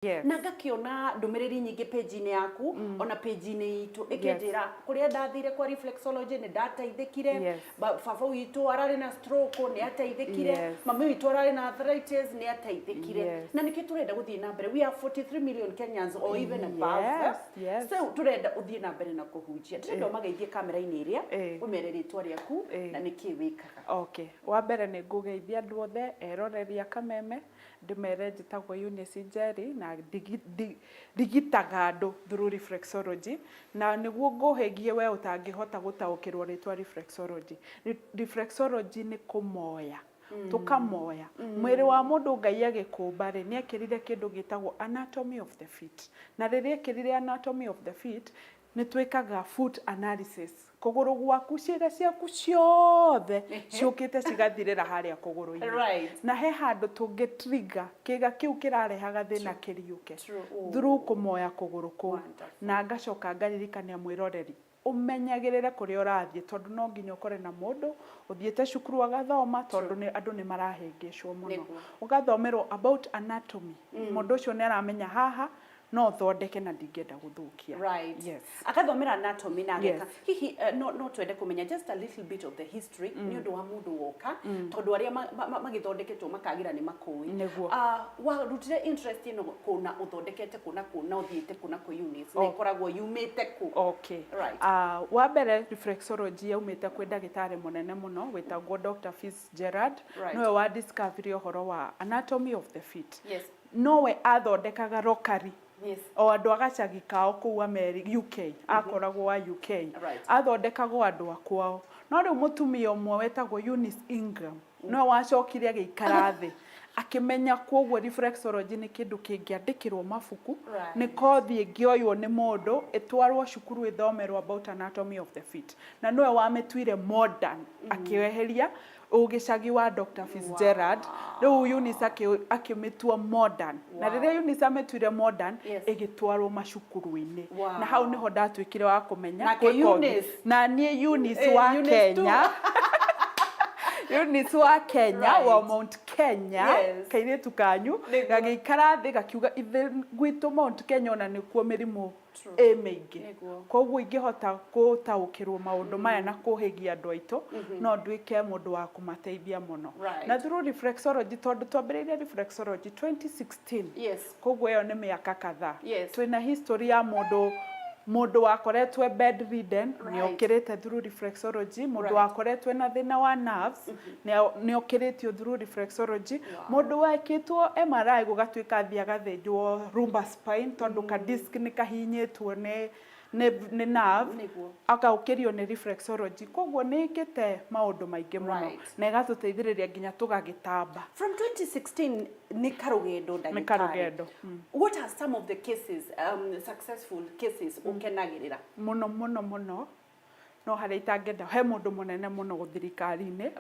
Na ngakĩona ndũmĩrĩri nyingĩ page-inĩ yaku ona page-inĩ itũ ĩkĩnjĩra kũrĩa ndathire kwa reflexology nĩ ndateithĩkire. Baba witũ ararĩ na stroke, nĩ ateithĩkire. Mami witũ ararĩ na arthritis, nĩ ateithĩkire. Na nĩkĩo tũrenda gũthiĩ na mbere. We are 43 million Kenyans or even above. So tũrenda ũthiĩ na mbere na kũhunjia. Ndĩrenda ũmageithie kamera-inĩ ĩrĩa, ũmere rĩtwa rĩaku na nĩkĩ wĩkaga. Okay. Wa mbere nĩ ngũgeithia andũ othe eroreri a Kameme, ndĩmere njĩtagwo Eunice Njeri na ndigitaga andũ through reflexology. Na nĩguo ngũhĩgie we ũtangĩhota gũtaũkĩrwo rĩtwa reflexology. Reflexology nĩ kũmoya. Tũkamoya. Mwĩrĩ wa mũndũ Ngai agĩkũmba rĩ, nĩ ekĩrire kĩndũ gĩtagwo anatomy of the feet. Na rĩrĩa ekĩrire anatomy of the feet, nĩ twĩkaga foot analysis. Kũgũrũ gwaku, ciĩga ciaku ciothe ciũkĩte cigathirĩra harĩa kũgũrũ-inĩ. Na he handũ tũngĩ trigger kĩga kĩu kĩrarehaga thĩna kĩriũke through kũmoya kũgũrũ kũu. Na ngacoka ngaririkania mwĩroreri ũmenyagĩrĩre kũrĩa ũrathiĩ, tondũ no nginya ũkore na mũndũ ũthiĩte cukuru agathoma, tondũ nĩ andũ nĩ marahĩngĩcwo mũno. Ũgathomerwo about anatomy. Mũndũ ũcio nĩ aramenya haha no thondeke na ndingĩenda gũthũkia. Akathomera anatomy na ageka. Hihi no twende kũmenya just a little bit of the history nĩ ũndũ wa mũndũ woka, tondũ arĩa magĩthondeketwo makagĩra nĩ makũĩ. Warutire interest ĩno kũna, ũthondekete kũna kũna, ũthiĩte kũna kwĩ Eunice, na ĩkoragwo yumĩte kũ? Okay. Wa mbere, reflexology yaumĩte kwĩ ndagĩtarĩ mũnene mũno wĩtagwo Dr. Fitzgerald. Nĩwe wa discovery ũhoro wa anatomy of the feet. Nowe athondekaga rokari o andũ a gacagi kao kũu UK, akoragwo wa UK. Athondekagwo andũ a kwao. No rĩu mũtumia ũmwe wetagwo Eunice Ingram nĩwe wacokire agĩikara thĩ akĩmenya koguo reflexology nĩ kĩndũ kĩngĩandĩkĩrwo mabuku, nĩ kothi ĩngĩoywo nĩ mũndũ ĩtwarwo cukuru ĩthomerwo about anatomy of the feet, na nĩwe wamĩtuire modern, akĩweheria ũgĩcagi wa Dr. Fitzgerald. Rĩu Eunice akĩmĩtua modern, na rĩrĩa Eunice amĩtuire modern, ĩgĩtwarwo macukuru-inĩ. Na hau nĩho ndatuĩkire wa kũmenya Nake kwĩ kothi. Eunice. Na niĩ Eunice wa Eunice tu. Kenya, Eunice wa Kenya, wa Mount Kenya, kairĩtu kanyu gagĩikara thĩ gakiuga ithe gwitũ Mount Kenya ona nĩkuo mĩrimũ ĩ mĩingĩ. Koguo ingĩhota gũtaũkĩrwo maũndũ maya na kũhĩgia andũ aitũ, no nduĩke mũndũ wa kũmateithia mũno. Na through reflexology, tondũ twambĩrĩirie reflexology 2016, koguo ĩyo nĩ mĩaka kadhaa. Twĩna history ya mũndũ wakoretwo e bedridden nĩ okĩrĩte through reflexology, mũndũ wakoretwo ena thĩna wa nerves nĩ okĩrĩtio through reflexology, mũndũ wekĩtwo MRI gũgatuĩka athiĩ agathĩnjwo lumbar spine tondũ ka disc nĩ kahinyĩtwo nĩ nerve, akaũkĩrio nĩ reflexology. Koguo nĩ ĩkĩte maũndũ maingĩ mũno na ĩgatũteithĩrĩria nginya tũgagĩtamba. From 2016 nĩ karũgendo, ndagĩtarĩ. Nĩ karũgendo. What are some of the cases, successful cases ũkenagĩrĩra? Mũno mũno mũno, no harĩa itangĩenda, he mũndũ mũnene mũno thirikari-inĩ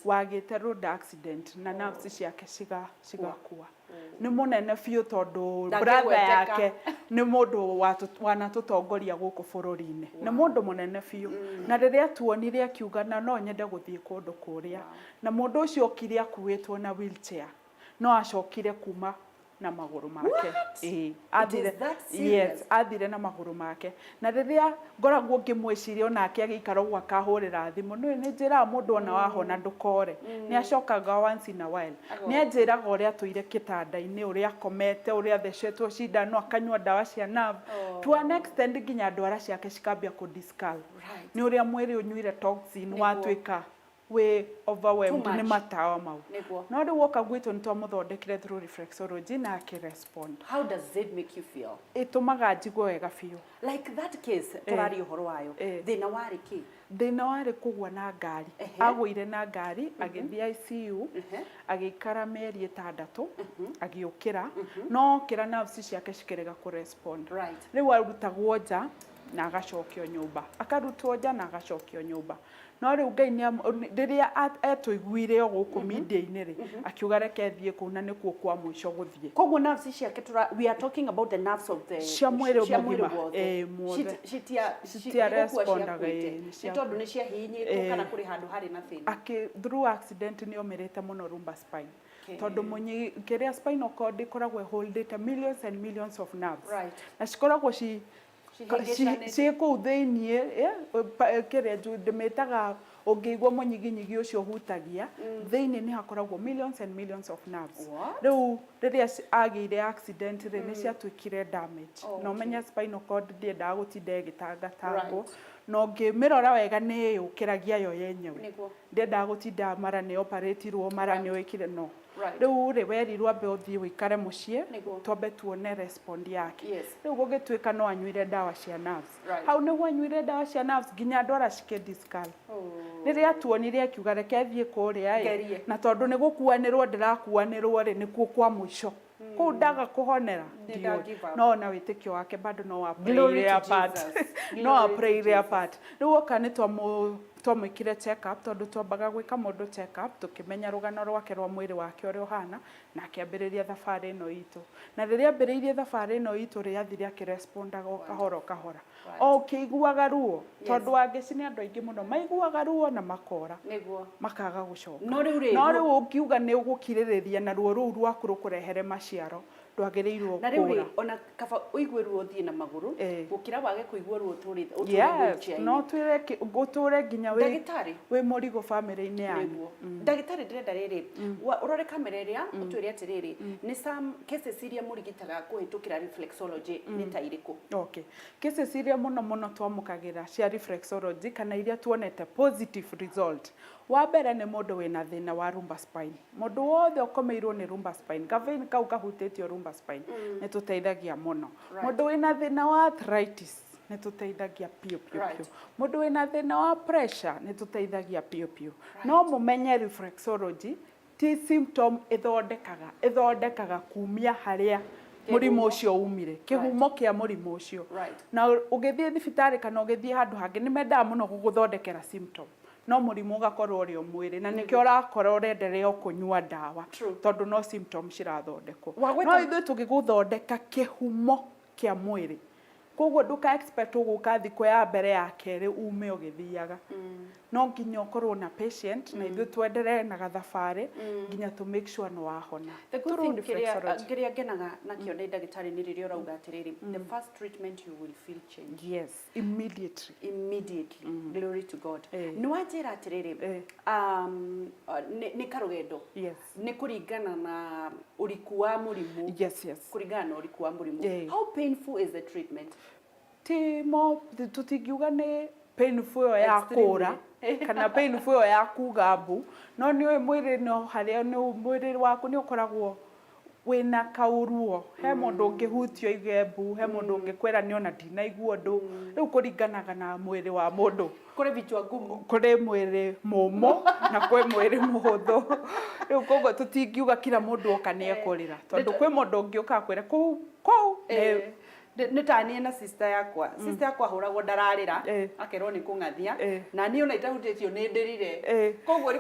wagĩte road accident na nerves ciake cigakua. Nĩ mũnene biũ tondũ brother Ndangĩgweteka. yake nĩ mũndũ wanatũtongoria gũkũ bũrũri-inĩ. Nĩ mũndũ mũnene biũ, na rĩrĩa tuonire akiuga na no nyende gũthiĩ kũndũ kũrĩa, na mũndũ ũcio okire akuĩtwo na wheelchair, no acokire kuma na magũrũ make. Ĩĩ, It athire is that serious? Yes, athire na magũrũ make. Na rĩrĩa ngoragwo ngĩmwĩciria, onake agĩikara ũguo akahũrĩra thimũ, nĩ nĩ njĩraga mũndũ ona wahona ndũkore, nĩ acokaga once in a while. Nĩ anjĩraga ũrĩa atũire kĩtanda-inĩ, ũrĩa akomete, ũrĩa athecetwo cindano, akanyua ndawa cia nerve to an extent nginya ndwara ciake cikambia kũ discolour nĩ ũrĩa mwĩrĩ ũnyuire toxin, watuĩka wĩ overwhelmed Too much. Nĩ matawa mau. No rĩu woka gwitũ nĩ twamũthondekire through reflexology na akĩrespond. How does it make you feel? Ĩtũmaga njigue wega biũ. Like that case tũraria ũhoro wayo, thĩna warĩ kĩ? Thĩna warĩ kũgwa na ngari. Agũire na ngari agĩthiĩ ICU, agĩikara mĩeri 6, agĩũkĩra, no okĩra nerves ciake cikĩrega kũrespond. Rĩu arutagwo nja na agacokio nyũmba, akarutwo nja na agacokio nyũmba. No rĩu Ngai rĩrĩa etũiguire o gũkũ media-inĩ rĩ, akiuga reke thiĩ kũu na nĩkuo kwa mũico gũthiĩ. Koguo nerves ciake we are talking about the nerves of the Cia mwĩrĩ cia mwĩrĩ mũgima, wothe. Muothe. Citia Citia nĩ gũkua respondaga, ciakuĩte. Ĩ, nĩ Nĩ ciakuĩte. tondũ nĩ ciahihinyĩtwo kana kũrĩ handũ harĩ na thĩna? Through accident nĩ omĩrĩte mũno lumbar spine. Tondũ mũnyi kĩrĩa spinal cord ĩkoragwo ĩholdĩte millions and millions of nerves. Na cikoragwo ci Cihĩngĩcanĩte. Ciĩ kũu thĩiniĩ, kĩrĩa ndĩmĩtaga ũngĩigua mũnyiginyigi ũcio ũhutagia thĩiniĩ nĩ hakoragwo millions and millions of nerves. What? Rĩu rĩrĩa agĩire accident rĩ, nĩ ciatuĩkire damage. Na ũmenye spinal cord ndĩendaga gũtinda ĩgĩtangatangwo. Na ũngĩmĩrora wega nĩ ĩyũkĩragia yo yenyewe. Ndĩendaga gũtinda mara nĩ operatirwo, mara nĩ wĩkire no. Rĩu rĩ, werirwo ambe ũthiĩ ũikare mũciĩ, twambe tuone respond yake. Rĩu gũgĩtuĩka no anyuire ndawa cia nerves. Hau nĩguo anyuire ndawa cia nerves nginya ndwara cikĩ discal. Rĩrĩa atuonire akiuga reke thiĩ kũrĩa ĩ, Ngerie. Na tondũ nĩ gũkuanĩrwo ndĩrakuanĩrwo rĩ, nĩkuo kwa mũico. Kũu ndaga kũhonera, Nĩ ndiũĩ. nda give up. No ona wĩtĩkio wake bado no wa Glory play to their part. Jesus. No wa Glory to play their Jesus. part. Rĩu oka nĩ twamwĩkire check up, tondũ twambaga gwĩka mũndũ check up tũkĩmenya rũgano rwake rwa mwĩrĩ wake ũrĩa ũhana, na akĩambĩrĩria thabarĩ ĩno itũ. Na rĩrĩa ambĩrĩirie thabarĩ ĩno itũ rĩ, athire akĩrespondaga o kahora o kahora. O ũkĩiguaga ruo, tondũ Wangeci nĩ andũ aingĩ mũno maiguaga ruo na makora. Makaga gũcoka. No rĩu rĩ, No rĩu ũngiuga nĩ ũgũkirĩrĩria na ruo rũu rwaku rũkũrehere maciaro, ndwagĩrĩirwo Na rĩu rĩ, kũra. Ona kaba ũigue ruo ũthiĩ na magũrũ gũkĩra wage kũigua ruo ũtũre Yes, wheelchair-inĩ. No twĩre ũtũre nginya wĩ Ndagĩtarĩ. wĩ mũrigo bamĩrĩ-inĩ yanyu. Nĩguo. Ndagĩtarĩ, ndĩrenda rĩrĩ ũrore kamera ĩrĩa ũtwĩre atĩrĩrĩ, nĩ some cases iria mũrigitaga kũhĩtũkĩra reflexology nĩ ta irĩkũ? Okay. Cases iria mũno mũno twamũkagĩra cia reflexology kana iria tuonete positive result. Wa mbere nĩ mũndũ wĩna thĩna wa lumbar spine. Mũndũ wothe ũkomeirwo nĩ lumbar spine, gavein kau kahutĩtio lumbar spine, nĩ tũteithagia mũno. Mũndũ wĩna thĩna wa arthritis nĩ tũteithagia biũ biũ biũ. Mũndũ wĩna thĩna wa pressure nĩ tũteithagia biũ biũ. No mũmenye reflexology ti symptom ĩthondekaga, ĩthondekaga kumia harĩa mũrimũ ũcio umire, kĩhumo kĩa mũrimũ ũcio. Na ũgĩthiĩ thibitarĩ kana ũgĩthiĩ handũ hangĩ nĩ mendaga mũno gũgũthondekera symptom, no mũrimũ ũgakorwo ũrĩ o mwĩrĩ, na nĩkĩo ũrakora ũrenderea o kũnyua ndawa, tondũ no symptom cirathondekwo. No ithuĩ tũgĩgũthondeka kĩhumo kĩa mwĩrĩ, koguo ndũka expect ũgũka thikũ ya mbere ya kerĩ ume ũgĩthiaga. No nginya ũkorwo na patient na ithuĩ twenderee na gathabarĩ nginya to make sure nĩ wahona. The good Through thing kĩrĩa reflexology. Kĩrĩa ngenaga nakĩo nĩ ndagĩtarĩ nĩ rĩrĩa ũrauga atĩrĩrĩ, the first treatment you will feel change. Yes, immediately. Immediately. Glory to God. Nĩ wanjĩra atĩrĩrĩ, nĩ karũgendo, nĩ kũringana na ũriku wa mũrimũ. Kũringana na ũriku wa mũrimũ. How painful is the treatment? Ti mo tũtingiuga nĩ painful ĩyo ya Extremely. kũra kana painful ĩyo ya kuga mbu, no nĩ ũĩ mwĩrĩ no harĩa nĩ mwĩrĩ waku nĩ ũkoragwo wĩna kaũruo. He mũndũ ũngĩhutio aige mbu, he mũndũ ũngĩkwĩra nĩ ona ndinaigua ũndũ. Rĩu kũringanaga na mwĩrĩ wa mũndũ. Kũrĩ vichwa ngumu. Kũrĩ mwĩrĩ mũmũ na kwĩ mwĩrĩ mũhũthũ. Rĩu koguo tũtingiuga kila mũndũ oka nĩ ekũrĩra, tondũ kwĩ mũndũ ũngĩũka akwĩre kũu kũu nĩ Nĩ ta niĩ na sister yakwa. Sister yakwa ahũragwo ndararĩra, akerwo nĩ kũng'athia, na niĩ ona itahutĩtio nĩ ndĩrire. Koguo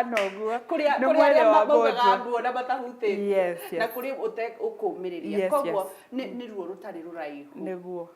Noguo. Kũrĩa Nĩ kũrĩ mwĩrĩ arĩa wa maugaga mũndũ. mbu ona matahutĩtio, na kũrĩ ũkũmĩrĩria. Koguo nĩ ruo rũtarĩ rũraihu.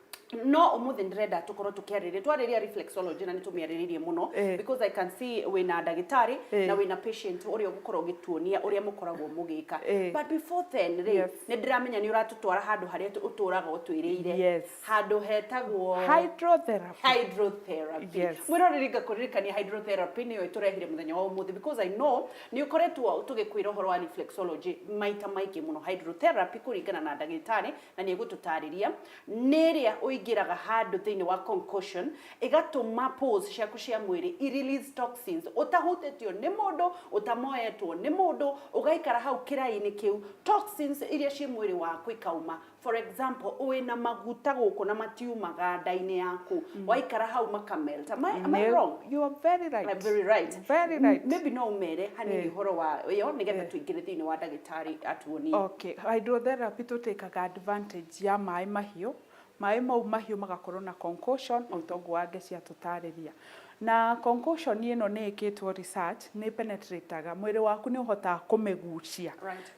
No ũmũthĩ ndĩrenda tũkorwo tũkĩarĩrĩria, twarĩria reflexology na nĩ tũmĩarĩrĩirie mũno, because I can see wĩna ndagĩtarĩ na wĩna patient ũrĩa ũgũkorwo ũgĩtuonia ũrĩa mũkoragwo mũgĩka. But before then rĩ, nĩ ndĩramenya nĩ ũratũtwara handũ harĩa ũtũraga ũtwĩrĩire, handũ hetagwo Hydrotherapy. Hydrotherapy. Mwĩroreri, ngakũririkania hydrotherapy nĩyo ĩtũrehire mũthenya wa ũmũthĩ, because I know nĩ ũkoretwo tũgĩkwĩra ũhoro wa reflexology maita maingĩ mũno. Hydrotherapy, kũringana na ndagĩtarĩ na nĩ egũtũtarĩria, nĩ ĩrĩa ũingĩraga handũ thĩinĩ wa concussion ĩgatũma pores ciaku cia mwĩrĩ i release toxins, ũtahutĩtio nĩ mũndũ, ũtamoetwo nĩ mũndũ, ũgaikara hau kĩraĩ-inĩ kĩu, toxins iria ciĩ mwĩrĩ waku ikauma. For example, wĩna maguta gũkũ na matiumaga nda-inĩ yaku, waikara hau makamelt. Am I wrong? You are very right. I'm very right. Very right. Maybe no umere hanini ũhoro wa ĩyo nĩgetha tũingĩre thĩinĩ wa ndagĩtarĩ atuonie. Okay, hydrotherapy tũtĩkaga advantage ya maĩ mahiũ. Maĩ mau mahiũ magakorwo na concoction o toguo Wangeci atũtarĩria. Na concoction ĩno nĩ ĩkĩtwo research, nĩ penetrataga mwĩrĩ waku, nĩ ũhotaga kũmĩgucia.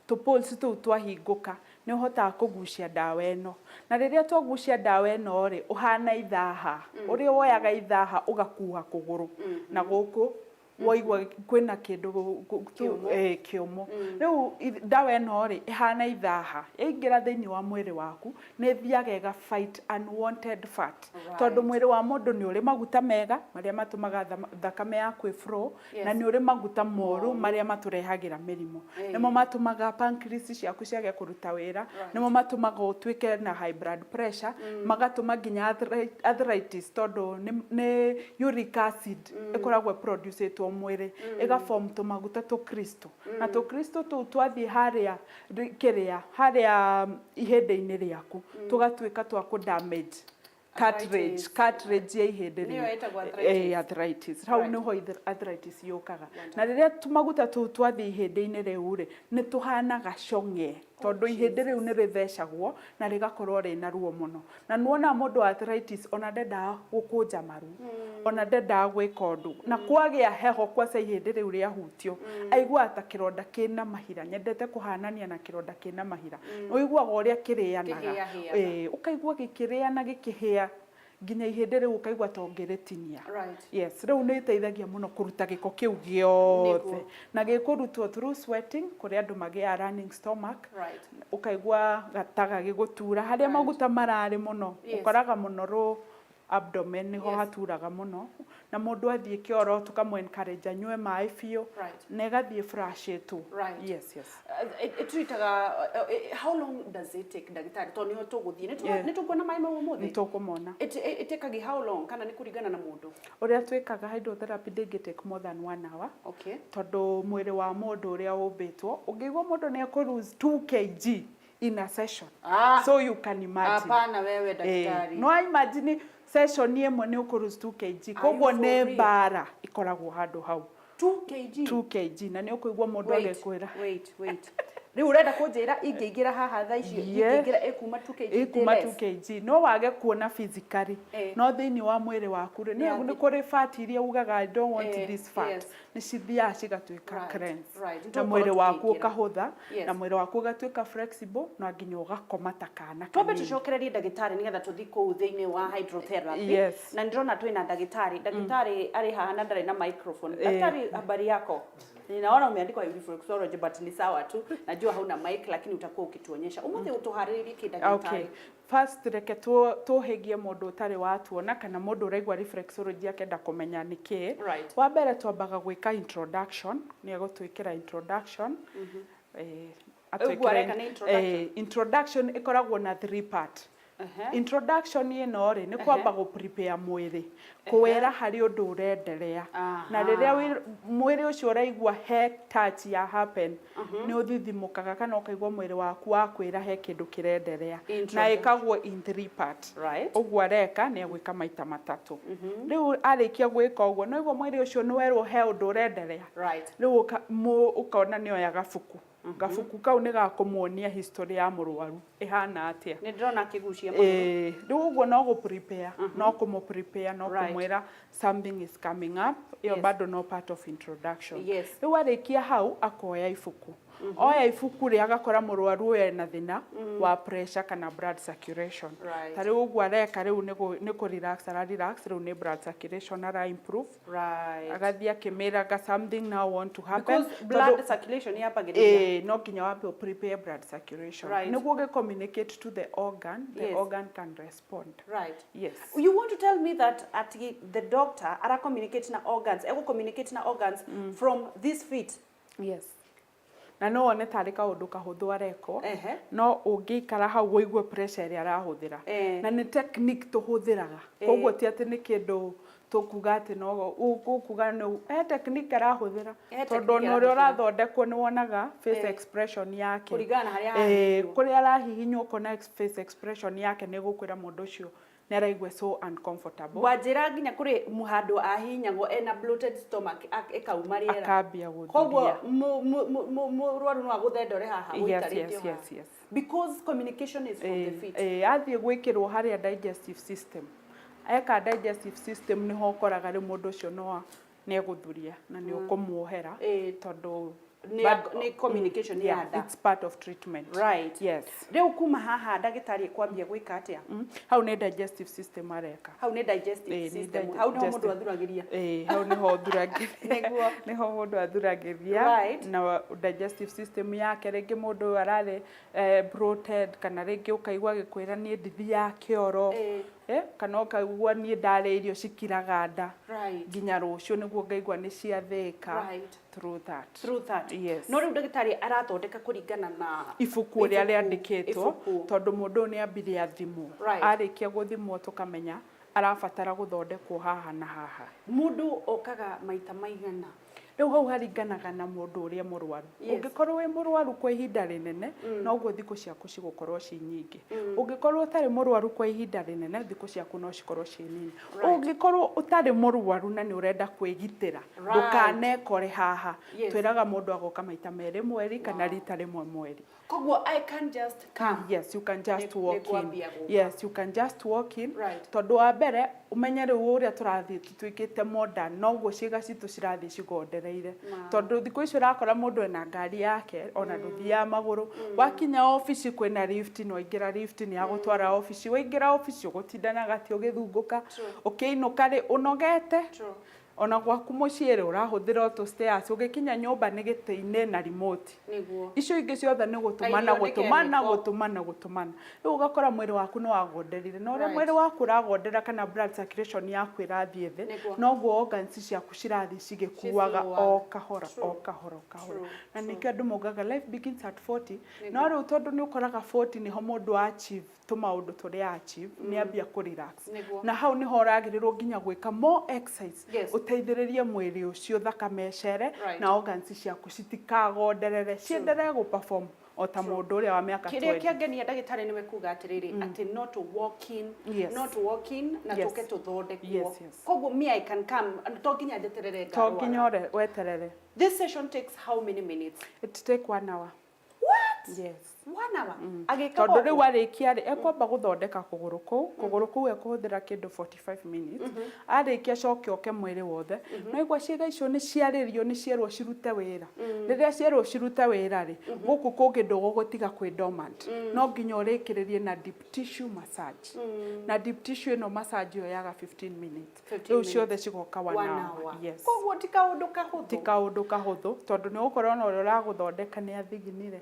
Tũ pores tũu twahingũka nĩ ũhotaga kũgucia ndawa ĩno, na rĩrĩa twagucia ndawa ĩno rĩ, ũhana ithaha ũrĩa woyaga ithaha ũgakuha kũgũrũ na gũkũ. Waigua kwĩna kĩndũ Kĩũmũ. Kĩũmũ. Rĩu ndawa ĩno rĩ, ĩhana ithaha, yaingĩra thĩinĩ wa mwĩrĩ waku nĩ ĩthiaga ĩga fight unwanted fat, tondũ mwĩrĩ wa mũndũ nĩ ũrĩ maguta mega marĩa matũmaga thakame yaku ĩ flow, na nĩ ũrĩ maguta moru marĩa matũrehagĩra mĩrimũ. Nĩmo matũmaga pancreas ciaku ciage kũruta wĩra, nĩmo matũmaga ũtuĩke na high blood pressure, magatũma nginya arthritis, tondũ nĩ uric acid ĩkoragwo ĩproducĩtwo mwĩrĩ, ĩga form tũmaguta tũ crystal, na tũ crystal tũu twathiĩ harĩa kĩrĩa harĩa ihĩndĩ-inĩ rĩaku, tũgatuĩka twa kũ damage cartilage. Arthritis. Cartilage ya ihĩndĩ Nĩyo rĩu. ĩtagwo arthritis. Arthritis hau nĩho arthritis yũkaga. Na rĩrĩa tũmaguta tũu twathiĩ ihĩndĩ-inĩ rĩu rĩ, nĩ tũhanaga cong'e, tondũ ihĩndĩ rĩu nĩ rĩthecagwo na rĩgakorwo rĩna ruo mũno. Na nĩwona mũndũ wa arthritis ona ndendaga gũkũnja maru, ona ndendaga gwĩka ũndũ. Na kwagĩa heho kwaca ihĩndĩ rĩu rĩahutio, aiguaga ta kĩronda kĩna mahira. Nyendete kũhanania na kĩronda kĩna mahira. Ũiguaga ũrĩa kĩrĩanaga. Kĩhĩahĩaga. Ũkaigua gĩkĩrĩa na gĩkĩhĩa nginya ihĩndĩ rĩu ũkaigua ta ũngĩrĩtinia. Yes, rĩu nĩ ĩteithagia mũno kũruta gĩko kĩu gĩothe. Na gĩkũrutwo through sweating, kũrĩa andũ magĩaga running stomach, ũkaigua ta gagĩgũtura harĩa maguta mararĩ mũno. Ũkoraga mũno rũ abdomen nĩho haturaga mũno, na mũndũ athiĩ kĩoro tũkamũ encourage anyue maĩ biũ, na ĩgathiĩ flushĩtwo. Yes. Ĩtwitaga how long does it take, ndagĩtarĩ? Tondũ nĩho tũgũthiĩ. Nĩ tũkuona maĩ mau ũmũthĩ? Nĩ tũkũmona. Ĩtĩkagia how long, kana nĩ kũringana na mũndũ? Ũrĩa twĩkaga hydrotherapy ndĩngĩ take more than one hour, tondũ mwĩrĩ wa mũndũ ũrĩa ũmbĩtwo, ũngĩigua mũndũ nĩ ekũ lose 2 kg in a session, so you can imagine. Hapana wewe, daktari. No imagine session ĩmwe nĩ ũkũ lose 2 kg, koguo for nĩ real? Mbara ĩkoragwo handũ hau. 2 kg? 2 kg, na nĩ ũkũigua mũndũ Wait, agĩkwĩra. wait, wait, rĩu ũrenda kũnjĩra ingĩingĩra haha thaa icio, ingĩingĩra ĩkuma 2 kg? Ĩkuma less? 2 kg. No wage kuona physically, no thĩinĩ wa mwĩrĩ waku rĩ, Nĩ nĩ kũrĩ fat iria ugaga, "I don't want this fat." Nĩ cithiaga cigatuĩka cleanse, na Nĩtũgũkorwo mwĩrĩ waku tũkĩingĩra. ũkahũtha, na mwĩrĩ waku ũgatuĩka flexible, na nginya ũgakoma ta kana Twambe kanini. tũcokererie ndagĩtarĩ nĩgetha tũthiĩ kũu thĩinĩ wa hydrotherapy. Na ndĩrona twĩna ndagĩtarĩ. Ndagĩtarĩ arĩ haha na ndarĩ na microphone. Daktari, habari yako? Ninaona umeandikwa reflexology, but ni sawa tu, najua hauna mic, lakini utakuwa ukituonyesha. Ũmũthĩ ũtũharĩrĩrie kĩ, ndagĩtarĩ? Okay. First reke tũhĩgie mũndũ ũtarĩ watuona kana mũndũ ũraigua reflexology akenda kũmenya nĩ kĩĩ. Wa mbere twambaga gwĩka introduction, nĩ egũtwĩkĩra introduction. Ũguo areka nĩ introduction? Introduction ĩkoragwo na three part. Introduction ĩno rĩ, nĩ kwamba gũ prepare mwĩrĩ, kũwĩra harĩ ũndũ ũrenderea, na rĩrĩa mwĩrĩ ũcio ũraigua he touch ya happen, nĩ ũthithimũkaga kana ũkaigua mwĩrĩ waku wakwĩra he kĩndũ kĩrenderea. Na Introduction. ĩkagwo in three part. Ũguo areka nĩ egwĩka maita matatũ. Rĩu arĩkia gwĩka ũguo, no igua mwĩrĩ ũcio nĩ werwo he ũndũ ũrenderea. Rĩu ũkona nĩ oya gabuku. Gabuku kau nĩ gakũmuonia history ya mũrwaru ĩhana atĩa. Nĩ ndĩrona akĩgucia magũrũ. Rĩu ũguo no gũ prepare, no kũmũ prepare, no kũmwĩra something is coming up. Ĩyo bado no part of introduction. Rĩu arĩkia hau akoya ibuku. Oya ibuku rĩ, agakora mũrwaru ũyũ ena thĩna wa pressure kana blood circulation. Ta rĩu ũguo areka rĩu nĩ kũ relax, ara relax, rĩu nĩ blood circulation ara improve. Agathiĩ akĩmĩraga something now want to happen. Because blood circulation yambagĩrĩria. No nginya wambe ũ prepare blood circulation. Nĩguo gĩ communicate to the organ, the organ can respond. Yes. You want to tell me that at the doctor ara communicate na organs, ego communicate na organs from this feet? Yes. Na no wone tarĩ kaũndũ kahũthũ arekwo, no ũngĩikara hau ũigue pressure ĩrĩa arahũthĩra. Na nĩ technique tũhũthĩraga, koguo ti atĩ nĩ kĩndũ tũkuga atĩ no ũkuga nĩ he technique arahũthĩra, He tondũ technique ona ũrĩa arahũthĩra. ũrathondekwo nĩ wonaga face expression yake. Kũringana na harĩa arahihinywo. Kũrĩa arahihinywo ũkona face expression yake nĩ gũkwĩra mũndũ ũcio nĩ araigua so uncomfortable. Wanjĩra nginya kũrĩ handũ ahihinyagwo ena bloated stomach, ĩkauma rĩera. Akambia gũthuria. Koguo mũrwaru no agũthe ndore haha ũikarĩte o haha. Yes. Because communication is from the feet. Athiĩ gwĩkĩrwo harĩa digestive system, eka digestive system nĩho ũkoraga rĩu mũndũ ũcio no nĩ egũthuria na nĩ ũkũmuohera, tondũ Nĩ communication ya Yeah, nda. it's part of treatment. Right. Yes. Rĩu kuma haha ndagĩtarĩ ekwambia gwĩka atĩa? Hau nĩ digestive system areka. Hau nĩ digestive Ĩĩ, nĩ system. Hau nĩho mũndũ digestive. athuragĩria. Ĩĩ, hau nĩho ũthuragĩria. Nĩho mũndũ athuragĩria. Na digestive system yake, rĩngĩ mũndũ ũyũ ararĩ bloated, kana rĩngĩ ũkaigua agĩkwĩra, "Niĩ ndithiaga kĩoro," kana ũkaigua, "Niĩ ndarĩa irio cikiraga nda nginya rũciũ nĩguo ngaigua nĩ ciathĩka." Through that. Through that. Yes. No rĩu ndagĩtarĩ arathondeka kũringana na ibuku ũrĩa rĩandĩkĩtwo. Ibuku. Tondũ mũndũ ũyũ nĩ ambire athimwo. Arĩkia gũthimwo, tũkamenya arabatara gũthondekwo haha na haha. Mũndũ okaga maita maigana? Rĩu hau haringanaga na mũndũ ũrĩa mũrwaru. Ũngĩkorwo wĩ mũrwaru kwa ihinda rĩnene, noguo thikũ ciaku cigũkorwo ci nyingĩ. Ũngĩkorwo ũtarĩ mũrwaru kwa ihinda rĩnene, thikũ ciaku no cikorwo ciĩ nini. Ũngĩkorwo ũtarĩ mũrwaru na nĩ ũrenda kwĩgitĩra ndũkanekore haha, twĩraga mũndũ agoka maita 2 mweri kana rita 1 mweri. Koguo I can just come? Yes, you can just walk in. Nĩngwambia gũka. Yes, you can just walk in. Tondũ wa mbere, ũmenye rĩu ũrĩa tũrathiĩ tũtuĩkĩte modern, noguo ciĩga citũ cirathiĩ cigondereire. Tondũ thikũ ici ũrakora mũndũ ena ngari yake, ona ndũthiaga magũrũ. Wakinya obici kwĩna lift, no waingĩra lift nĩ yagũtwara obici. Waingĩra obici ũgũtinda na gatĩ ũgĩthungũka. Ũkĩinũka rĩ, ũnogete. Ona gwaku mũciĩ rĩ, ũrahũthĩra o tũ stairs, ũgĩkinya nyũmba nĩ gĩtĩ-inĩ na remote. Icio ingĩ ciothe nĩ gũtũmana. Kairio nĩ Gũtũmana. chemical. Gũtũmana, gũtũmana. Rĩu ũgakora mwĩrĩ waku nĩ wagonderire, na ũrĩa mwĩrĩ waku ũragondera kana blood circulation yaku ĩrathiĩ thĩ, noguo organs ciaku cirathiĩ cigĩkuaga Cithũaga. o kahora, o kahora, o kahora. Na nĩkĩo andũ maugaga life begins at 40. No rĩu tondũ nĩ ũkoraga 40 nĩho mũndũ achieve tũmaũndũ tũrĩa achieve, nĩ ambia kũ relax. Na hau nĩho ũragĩrĩrwo nginya gwĩka more exercise, ũteithĩrĩrie mwĩrĩ ũcio thakame ĩcere na organs ciaku citikagonderere, cienderee gũ perform o ta mũndũ ũrĩa wa mĩaka Kĩrĩa 20. kĩangenia, ndagĩtarĩ, nĩwe kuga atĩrĩrĩ atĩ not to walk in, no to walk in na tũke tũthondekwo. Koguo me, I can come, to nginya njeterere To nginya ngarwara. weterere. This session takes how many minutes? It take one hour. What? Yes. One hour agĩka Tondũ rĩu ũguo? arĩkia rĩ, ekwamba gũthondeka kũgũrũ kũu. Kũgũrũ kũu ekũhũthĩra kĩndũ 45 minutes. Arĩkia acoke oke mwĩrĩ wothe. No igua ciĩga icio nĩ ciarĩrio, nĩ cierwo cirute wĩra. Rĩrĩa cierwo cirute wĩra rĩ, gũkũ kũngĩ ndũgũgũtiga kwĩ dormant, no nginya ũrĩkĩrĩrie na deep tissue massage. Na deep tissue ĩno massage yoyaga 15 minutes. 15 Rĩu ciothe cigoka one One hour. hour. Yes. Koguo ti kaũndũ kahũthũ. Ti kaũndũ kahũthũ, tondũ nĩ ũgũkorwo ona ũrĩa ũragũthondeka nĩ athiginire,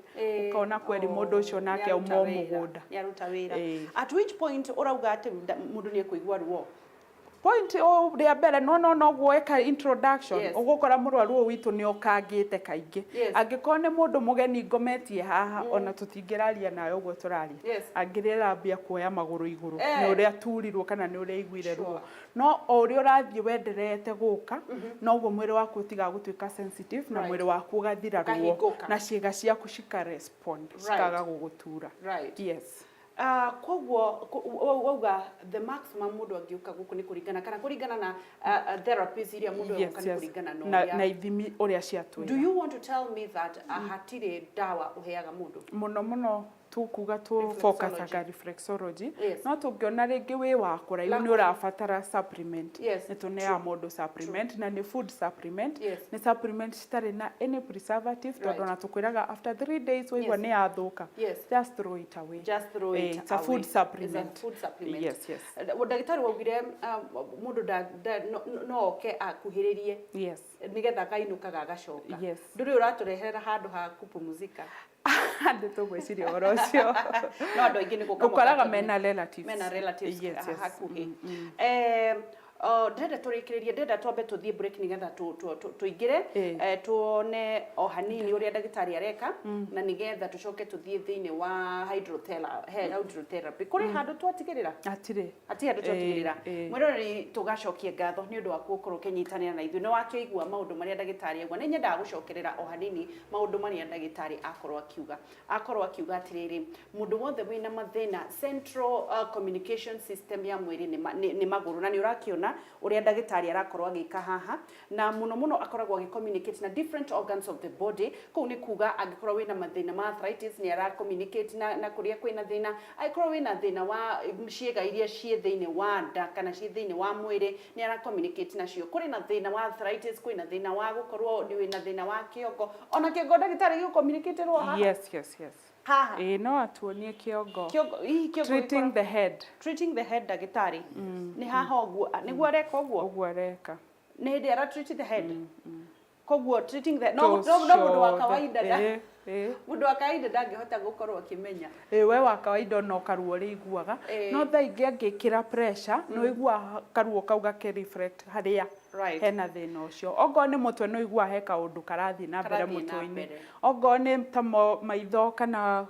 ũkona kweri mũndũ ũcio nake auma o mũgũnda. Nĩaruta wĩra. At which point ũrauga atĩ mũndũ nĩ ekũigua ruo? Point o rĩa mbere, no noguo eka introduction, ũgũkora mũrwaru ũyũ witũ nĩ okangĩte kaingĩ. Angĩkorwo nĩ mũndũ mũgeni ngometie haha, ona tũtingĩraria nawe ũguo tũraria. Angĩrĩrambia kuoya magũrũ igũrũ nĩ ũrĩa turirwo kana nĩ ũrĩa aiguire ruo. No o ũrĩa ũrathiĩ wenderete gũka, noguo mwĩrĩ waku ũtigaga gũtuĩka sensitive na mwĩrĩ waku ũgathira ruo Ũkahingũka. na ciĩga ciaku cika respond, cikaga gũgũtura. Yes. Koguo wauga the maximum mũndũ angĩũka gũkũ nĩ kũringana kana kũringana na therapies iria mũndũ egũka, nĩ kũringana na na, ũrĩa na ithimi ũrĩa Do ciatwĩra. you want to tell me that hatirĩ ndawa ũheaga mũndũ? Mũno mũno tukuga tu Reflexology. focusaga reflexology. No tũngĩona rĩngĩ wĩ wa kũraihu, nĩ ũrabatara supplement, nĩ tũneaga mũndũ supplement, na nĩ food supplement. Nĩ supplement citarĩ na any preservative, tondũ ona tũkwĩraga after 3 days waigua nĩ yathũka, just throw it away. Just throw it It's a food away. supplement. It's a food supplement. Yes. Ndagĩtarĩ waugire mũndũ no oke akuhĩrĩrie nĩgetha akainũkaga agacoka. Ndũrĩ ũratũreherera handũ ha kupumzika? Andũ tũgwĩciria ũhoro ũcio. No andũ aingĩ nĩ gũka Ũkoraga mokaga. Mena relatives. Mena relatives Yes. hakuhĩ. Ndĩrenda tũrĩkĩrĩrie, ndĩrenda twambe tũthiĩ break nĩgetha tũingĩre tuone o hanini ũrĩa ndagĩtarĩ areka, na nĩgetha tũcoke tũthiĩ thĩinĩ wa hydrotherapy. Kũrĩ handũ twatigĩrĩra? Hatirĩ. Hatirĩ handũ twatigĩrĩra. Mwĩroreri, tũgacokie ngatho nĩ ũndũ wa gũkorwo ũkĩnyitanĩra na ithuĩ. Nĩ wakĩigua maũndũ marĩa ndagĩtarĩ aigua. Nĩ nyendaga gũcokerera o hanini maũndũ marĩa ndagĩtarĩ akorwo akiuga. Akorwo akiuga atĩrĩrĩ, mũndũ wothe wĩna mathĩna central communication system ya mwĩrĩ nĩ magũrũ, na nĩ ũrakĩona. Kuona ũrĩa ndagĩtarĩ arakorwo agĩka haha, na mũno mũno akoragwo agĩ communicate na different organs of the body. Kũu nĩ kuga angĩkorwo wĩna mathĩna ma arthritis, nĩ ara communicate na kũrĩa kwĩna thĩna. Angĩkorwo wĩna thĩna wa ciĩga iria ciĩ thĩinĩ wa nda kana ciĩ thĩinĩ wa mwĩrĩ, nĩ ara communicate nacio. Kũrĩ na thĩna wa arthritis, kwĩna thĩna wa gũkorwo wĩna thĩna wa kĩongo, ona kĩongo ndagĩtarĩ gĩgũ communicate rwo haha? Yes. Haha? Ĩĩ, no atuonie kĩongo. Kĩongo hihi, kĩongo Treating gĩkoragwo- the head. Treating the head, ndagĩtarĩ, nĩ haha ũguo nĩguo areka ũguo? Ũguo areka. Nĩ hĩndĩ ara treat the head, koguo treating the no mũndũ wa kawaida mũndũ wa kawaida ndangĩhota gũkorwo akĩmenya. Ĩ, we wa kawaida ona karuo ũrĩiguaga, no thaa ingĩ angĩkĩra pressure, nĩ ũiguaga karuo kau gakĩ reflect harĩa hena thĩna ũcio. Ongorwo nĩ mũtwe, nĩ ũiguaga he kaũndũ karathiĩ na mbere Karathiĩ na mũtwe-inĩ. mbere. Ongorwo nĩ ta maitho kana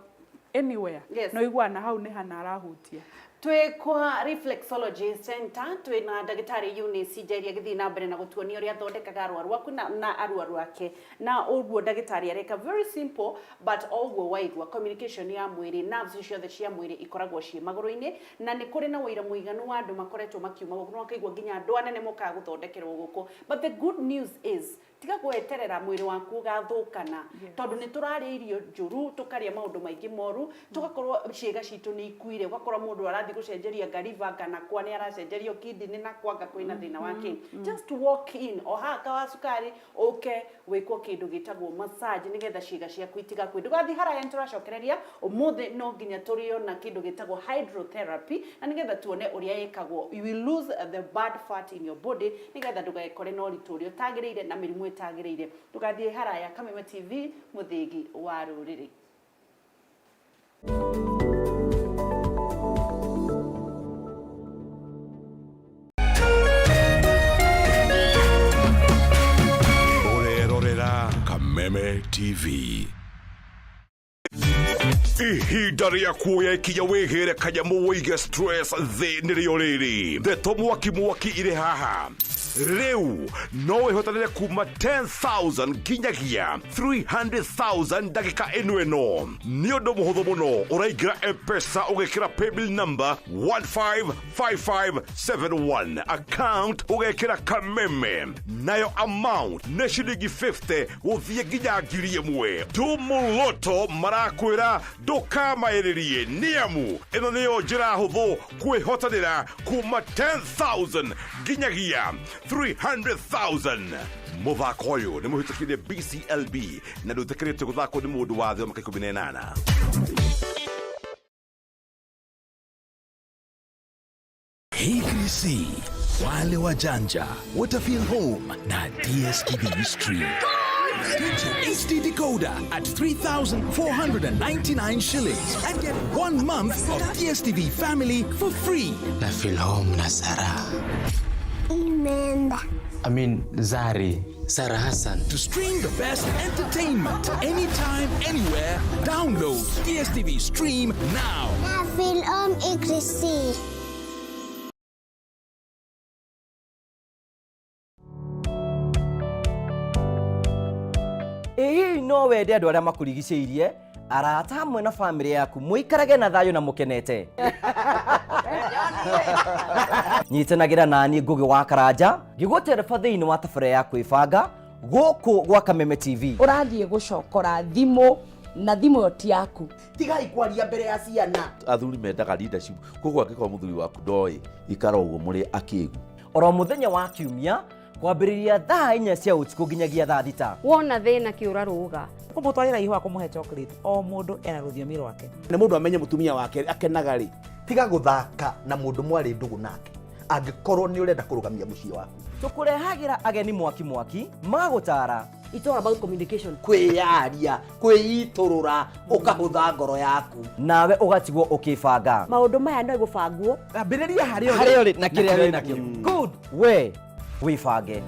anywhere, nĩ ũiguaga na hau nĩ hana arahutia. Twĩ kwa Reflexology Center, twĩ na ndagĩtarĩ Eunice Njeri agĩthiĩ na mbere na gũtuonia ũrĩa athondekaga arwaru aku na arwaru ake. Na ũguo ndagĩtarĩ areka, very simple, but o ũguo waigua, communication ya mwĩrĩ, nerves ciothe cia mwĩrĩ ikoragwo ciĩ magũrũ-inĩ, na nĩ kũrĩ na ũira mũiganu wa andũ makoretwo makiuma gũkũ, na makaigua nginya andũ anene mokaga gũthondekerwo gũkũ. But the good news is, tiga gweterera mwĩrĩ waku ũgathũkana, tondũ nĩ tũrarĩa irio njũru, tũkarĩa maũndũ maingĩ moru, tũgakorwo ciĩga citũ nĩ ikuire. Ũgakora mũndũ arathiĩ gũcenjeria ngariba kana kwa nĩ aracenjerio kidney na kwanga kwĩna thĩna wa kĩ. Just walk in o haha kawa cukari, ũke wĩkwo kĩndũ gĩtagwo massage nĩgetha ciĩga ciaku itigakue. Ndũgathiĩ haraya, nĩ tũracokereria. Ũmũthĩ no nginya tũrĩona kĩndũ gĩtagwo hydrotherapy, na nĩgetha tuone ũrĩa ĩkagwo. You will lose the bad fat in your body, nĩgetha ndũgekore na ũritũ ũrĩa ũtagĩrĩire na mĩrimũ ĩtagĩrĩire. Ndũgathiĩ haraya. Kameme TV, mũthĩgi wa rũrĩrĩ. Ũrerorera Kameme TV. Ihinda rĩa kuoya ikinya wĩgĩre kanyamũ wĩige stress thĩ nĩrĩo rĩrĩ. Ndeto mwaki mwaki irĩ haha. Rĩu no wĩhotanĩre kuma 10,000 nginyagia 300,000 ndagĩka ĩno. Ĩno nĩ ũndũ mũhũthũ mũno. Ũraingĩra M-Pesa, ũgekĩra paybill number 155571, account ũgekĩra Kameme, nayo amount nĩ ciringi 50 gũthiĩ nginya 1,000. Tumuloto marakwĩra ndũkamaĩrĩrie, nĩamu ĩno nĩyo njĩra hũthũ kwĩhotanĩra kuma 10,000 nginyagia 300,000. Mũthako ũyũ nĩ mũhĩtũkire BCLB na ndũĩtĩkĩrĩtio gũthakwo nĩ mũndũ wa thĩ wa mĩaka 18. KBC, wale wajanja watafeel home na DStv Stream. Get your HD decoder at 3,499 shillings and get one month of DStv Family for free. Na feel home na Sarah. Imeenda. I mean Zari, Sarah Hassan. To stream the best entertainment anytime, anywhere, download DStv Stream now. Na feel home Ikrisi. Ĩ hihi no wende andũ arĩa makũrigicĩirie, arata hamwe na bamĩrĩ yaku, mũikarage na thayũ na mũkenete? Nyitanagĩra nani Ngũgĩ wa Karanja ngĩgũtereba thĩinĩ wa tabarĩra ya kwĩbanga gũkũ gwa Kameme TV. Ũrathiĩ gũcokora thimũ na thimũ ĩyo ti yaku. Tigai kwaria mbere ya ciana. Athuri mendaga leadership, koguo angĩkorwo mũthuri waku ndoĩ, ikara ũguo mũrĩ akĩgu. Oro mũthenya wa kiumia kwambĩrĩria thaa 4 cia ũtukũ nginyagia thaa 6. Wona thĩna kĩũra rũga. Kũmũtwarĩra ihũa, kũmũhe chocolate, o mũndũ ena rũthiomi rwake. Nĩ mũndũ amenye mũtumia wake akenaga rĩ. Tiga gũthaka na mũndũ mwarĩ ndũgũ nake angĩkorwo nĩ ũrenda kũrũgamia mũciĩ waku. Tũkũrehagĩra ageni mwaki mwaki magũtara. It's all about communication. Kwĩyaria, kwĩitũrũra, ũkahũtha ngoro yaku. Nawe ũgatigwo ũkĩbanga. Maũndũ maya no gũbangwo. Ambĩrĩria harĩa ũrĩ. Harĩa ũrĩ na kĩrĩa wĩ nakĩo. Good, we wĩbange.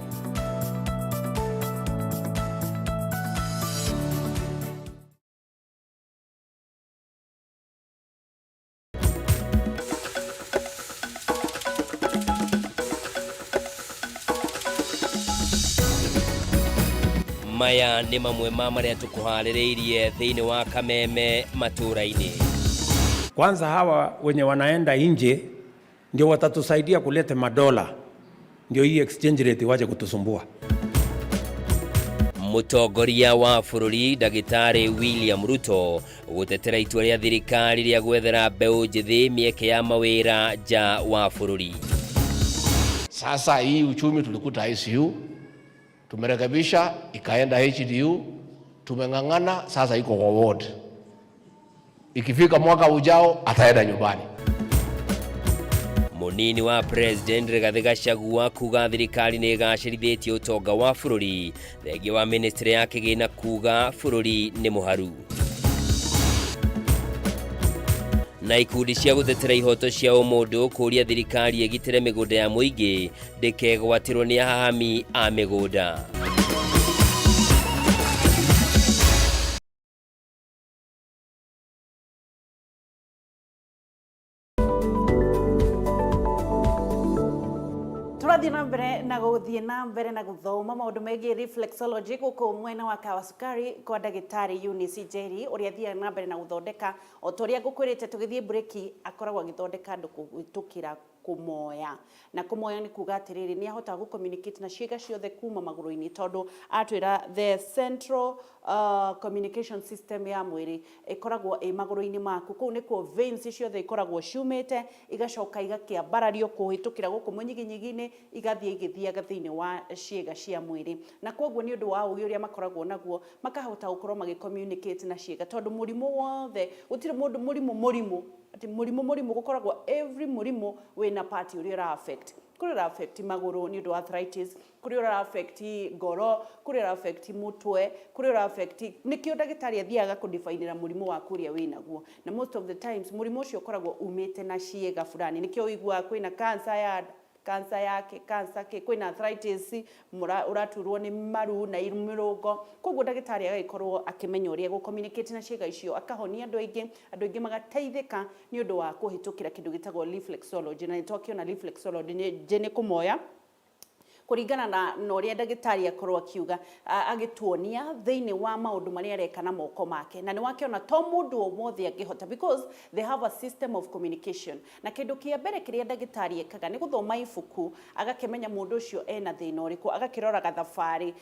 Maya nĩ mamwe ma marĩa tũkũharĩrĩirie thĩinĩ wa Kameme matũra-inĩ. Kwanza hawa wenye wanaenda nje ndio watatusaidia kuleta madola. Ndio hii exchange rate wache kutusumbua. Mũtongoria wa bũrũri Ndagĩtarĩ William Ruto gũtetera itua rĩa thirikari rĩa gwethera mbeũ njĩthĩ mĩeke ya mawĩra nja wa bũrũri. Sasa hii uchumi tulikuta ICU, tumerekebisha ikaenda HDU, tumeng'ang'ana sasa iko kwa ward. Ikifika mwaka ujao ataenda nyumbani. Mũnini wa President Rigathĩ Gachagua kuga thirikari nĩ ĩgacĩrithĩtie ũtonga wa bũrũri thengia wa ministry ya kĩgĩna kuga bũrũri nĩ mũharu. Na ikundi cia gũtetera ihoto cia ũmũndũ kũria thirikari ĩgitĩre mĩgũnda ya mũingĩ ndĩkegwatĩrwo nĩ ahahami a mĩgũnda. Tũrathiĩ na mbere na gũthiĩ na mbere na gũthoma maũndũ megiĩ reflexology gũkũ mwena wa Kawa Sukari kwa ndagĩtarĩ Eunice Njeri, ũrĩa athiaga na mbere na gũthondeka o ta ũrĩa ngũkwĩrĩte tũgĩthiĩ mburĩki, akoragwo agĩthondeka andũ kũhĩtũkĩra kũmoya. Na kũmoya nĩ kuga atĩrĩrĩ, nĩ ahotaga gũ communicate na ciĩga ciothe kuma magũrũ-inĩ, tondũ atwĩra the central communication system ya mwĩrĩ ĩkoragwo ĩ magũrũ-inĩ maku. Kũu nĩkuo veins ciothe ikoragwo ciumĩte, igacoka igakĩambarario kũhĩtũkĩra gũkũ mũnyiginyigi-inĩ, igathiĩ igĩthiaga thĩinĩ wa ciĩga cia mwĩrĩ. Na koguo nĩ ũndũ wa ũgĩ ũrĩa makoragwo naguo, makahota gũkorwo magĩ communicate na ciĩga, tondũ mũrimũ wothe, gũtirĩ mũndũ mũrimũ mũrimũ, atĩ mũrimũ mũrimũ, gũkoragwo every mũrimũ wĩna part ũrĩa ũra affect. Kũrĩ ũra affect magũrũ nĩ ũndũ wa arthritis, kũrĩ ũra affect ngoro, kũrĩ ũra affect mũtwe, kũrĩ ũra affect, nĩkĩo ndagĩtarĩ athiaga kũdifainĩra mũrimũ waku ũrĩa wĩnaguo. Na most of the times mũrimũ ũcio ũkoragwo umĩte na ciĩga fulani, nĩkĩo ũiguaga kwĩna cancer ya nda, cancer ya kĩ, cancer kĩ, kwĩna arthritis, ũraturwo nĩ maru na mĩrũngo. Koguo ndagĩtarĩ agagĩkorwo akĩmenya ũrĩa gũ communicate na ciĩga icio, akahonia andũ aingĩ, andũ aingĩ magateithĩka nĩ ũndũ wa kũhĩtũkĩra kĩndũ gĩtagwo reflexology. Na nĩ twakĩona reflexology nĩ kũmoya kũringana na ũrĩa ndagĩtarĩ akorwo akiuga, agĩtuonia thĩinĩ wa maũndũ marĩa areka na moko make. Na nĩ wakĩona to mũndũ o wothe angĩhota, because they have a system of communication. Na kĩndũ kĩa mbere kĩrĩa ndagĩtarĩ ekaga nĩ gũthoma ibuku, agakĩmenya mũndũ ũcio ena thĩna ũrĩkũ, agakĩrora gathabarĩ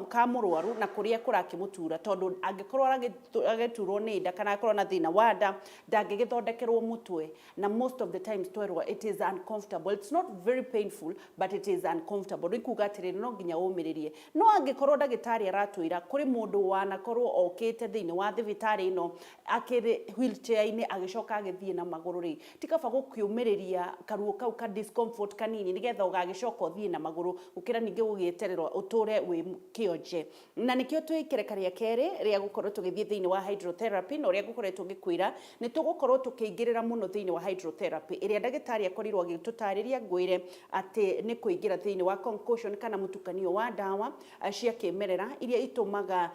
ka mũrwaru na kũrĩa kũrakĩmũtura, tondũ angĩkorwo agĩturwo nĩ nda kana akorwo na thĩna wa nda, ndangĩgĩthondekerwo mũtwe. Na most of the times twerwo it is uncomfortable, it's not very painful but it is uncomfortable, nĩ kuga atĩrĩrĩ, no nginya ũmĩrĩrie. No angĩkorwo ndagĩtarĩ aratwĩra kũrĩ mũndũ wanakorwo okĩte thĩinĩ wa thibitarĩ ĩno akĩrĩ wheelchair-inĩ agĩcoka agĩthiĩ na magũrũ rĩ, ti kaba gũkĩũmĩrĩria karuo kau ka discomfort kanini nĩgetha ũgagĩcoka ũthiĩ na magũrũ, gũkĩra ningĩ gũgĩetererwo ũtũre wĩ kĩonje. Na nĩkĩo twĩ ikereka rĩa kerĩ rĩa gũkorwo tũgĩthiĩ thĩinĩ wa hydrotherapy. Na ũrĩa ngũkoretwo ngĩkwĩra, nĩ tũgũkorwo tũkĩingĩrĩra mũno thĩinĩ wa hydrotherapy ĩrĩa ndagĩtarĩ akorirwo agĩtũtarĩria. Ngwĩre atĩ nĩ kũingĩra thĩinĩ wa concoction kana mũtukanio wa ndawa cia kĩmerera iria itũmaga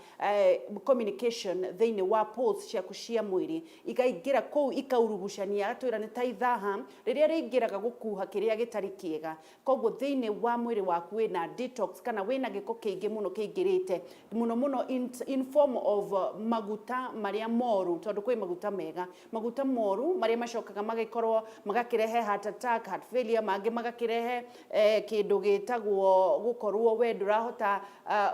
communication thĩinĩ wa pores ciaku cia mwĩrĩ ikaingĩra kũu ikaurugucania. Atwĩra nĩ ta ithaha rĩrĩa rĩingĩraga gũkuha kĩrĩa gĩtarĩ kĩega. Koguo thĩinĩ wa mwĩrĩ waku wĩna detox kana wĩna gĩko kĩingĩ mũno kĩingĩrĩte mũno mũno in form of maguta marĩa moru, tondũ kwĩ maguta mega, maguta moru marĩa macokaga magĩkorwo magakĩrehe heart attack, heart failure, mangĩ magakĩrehe kĩndũ gĩtagwo gũkorwo we ndũrahota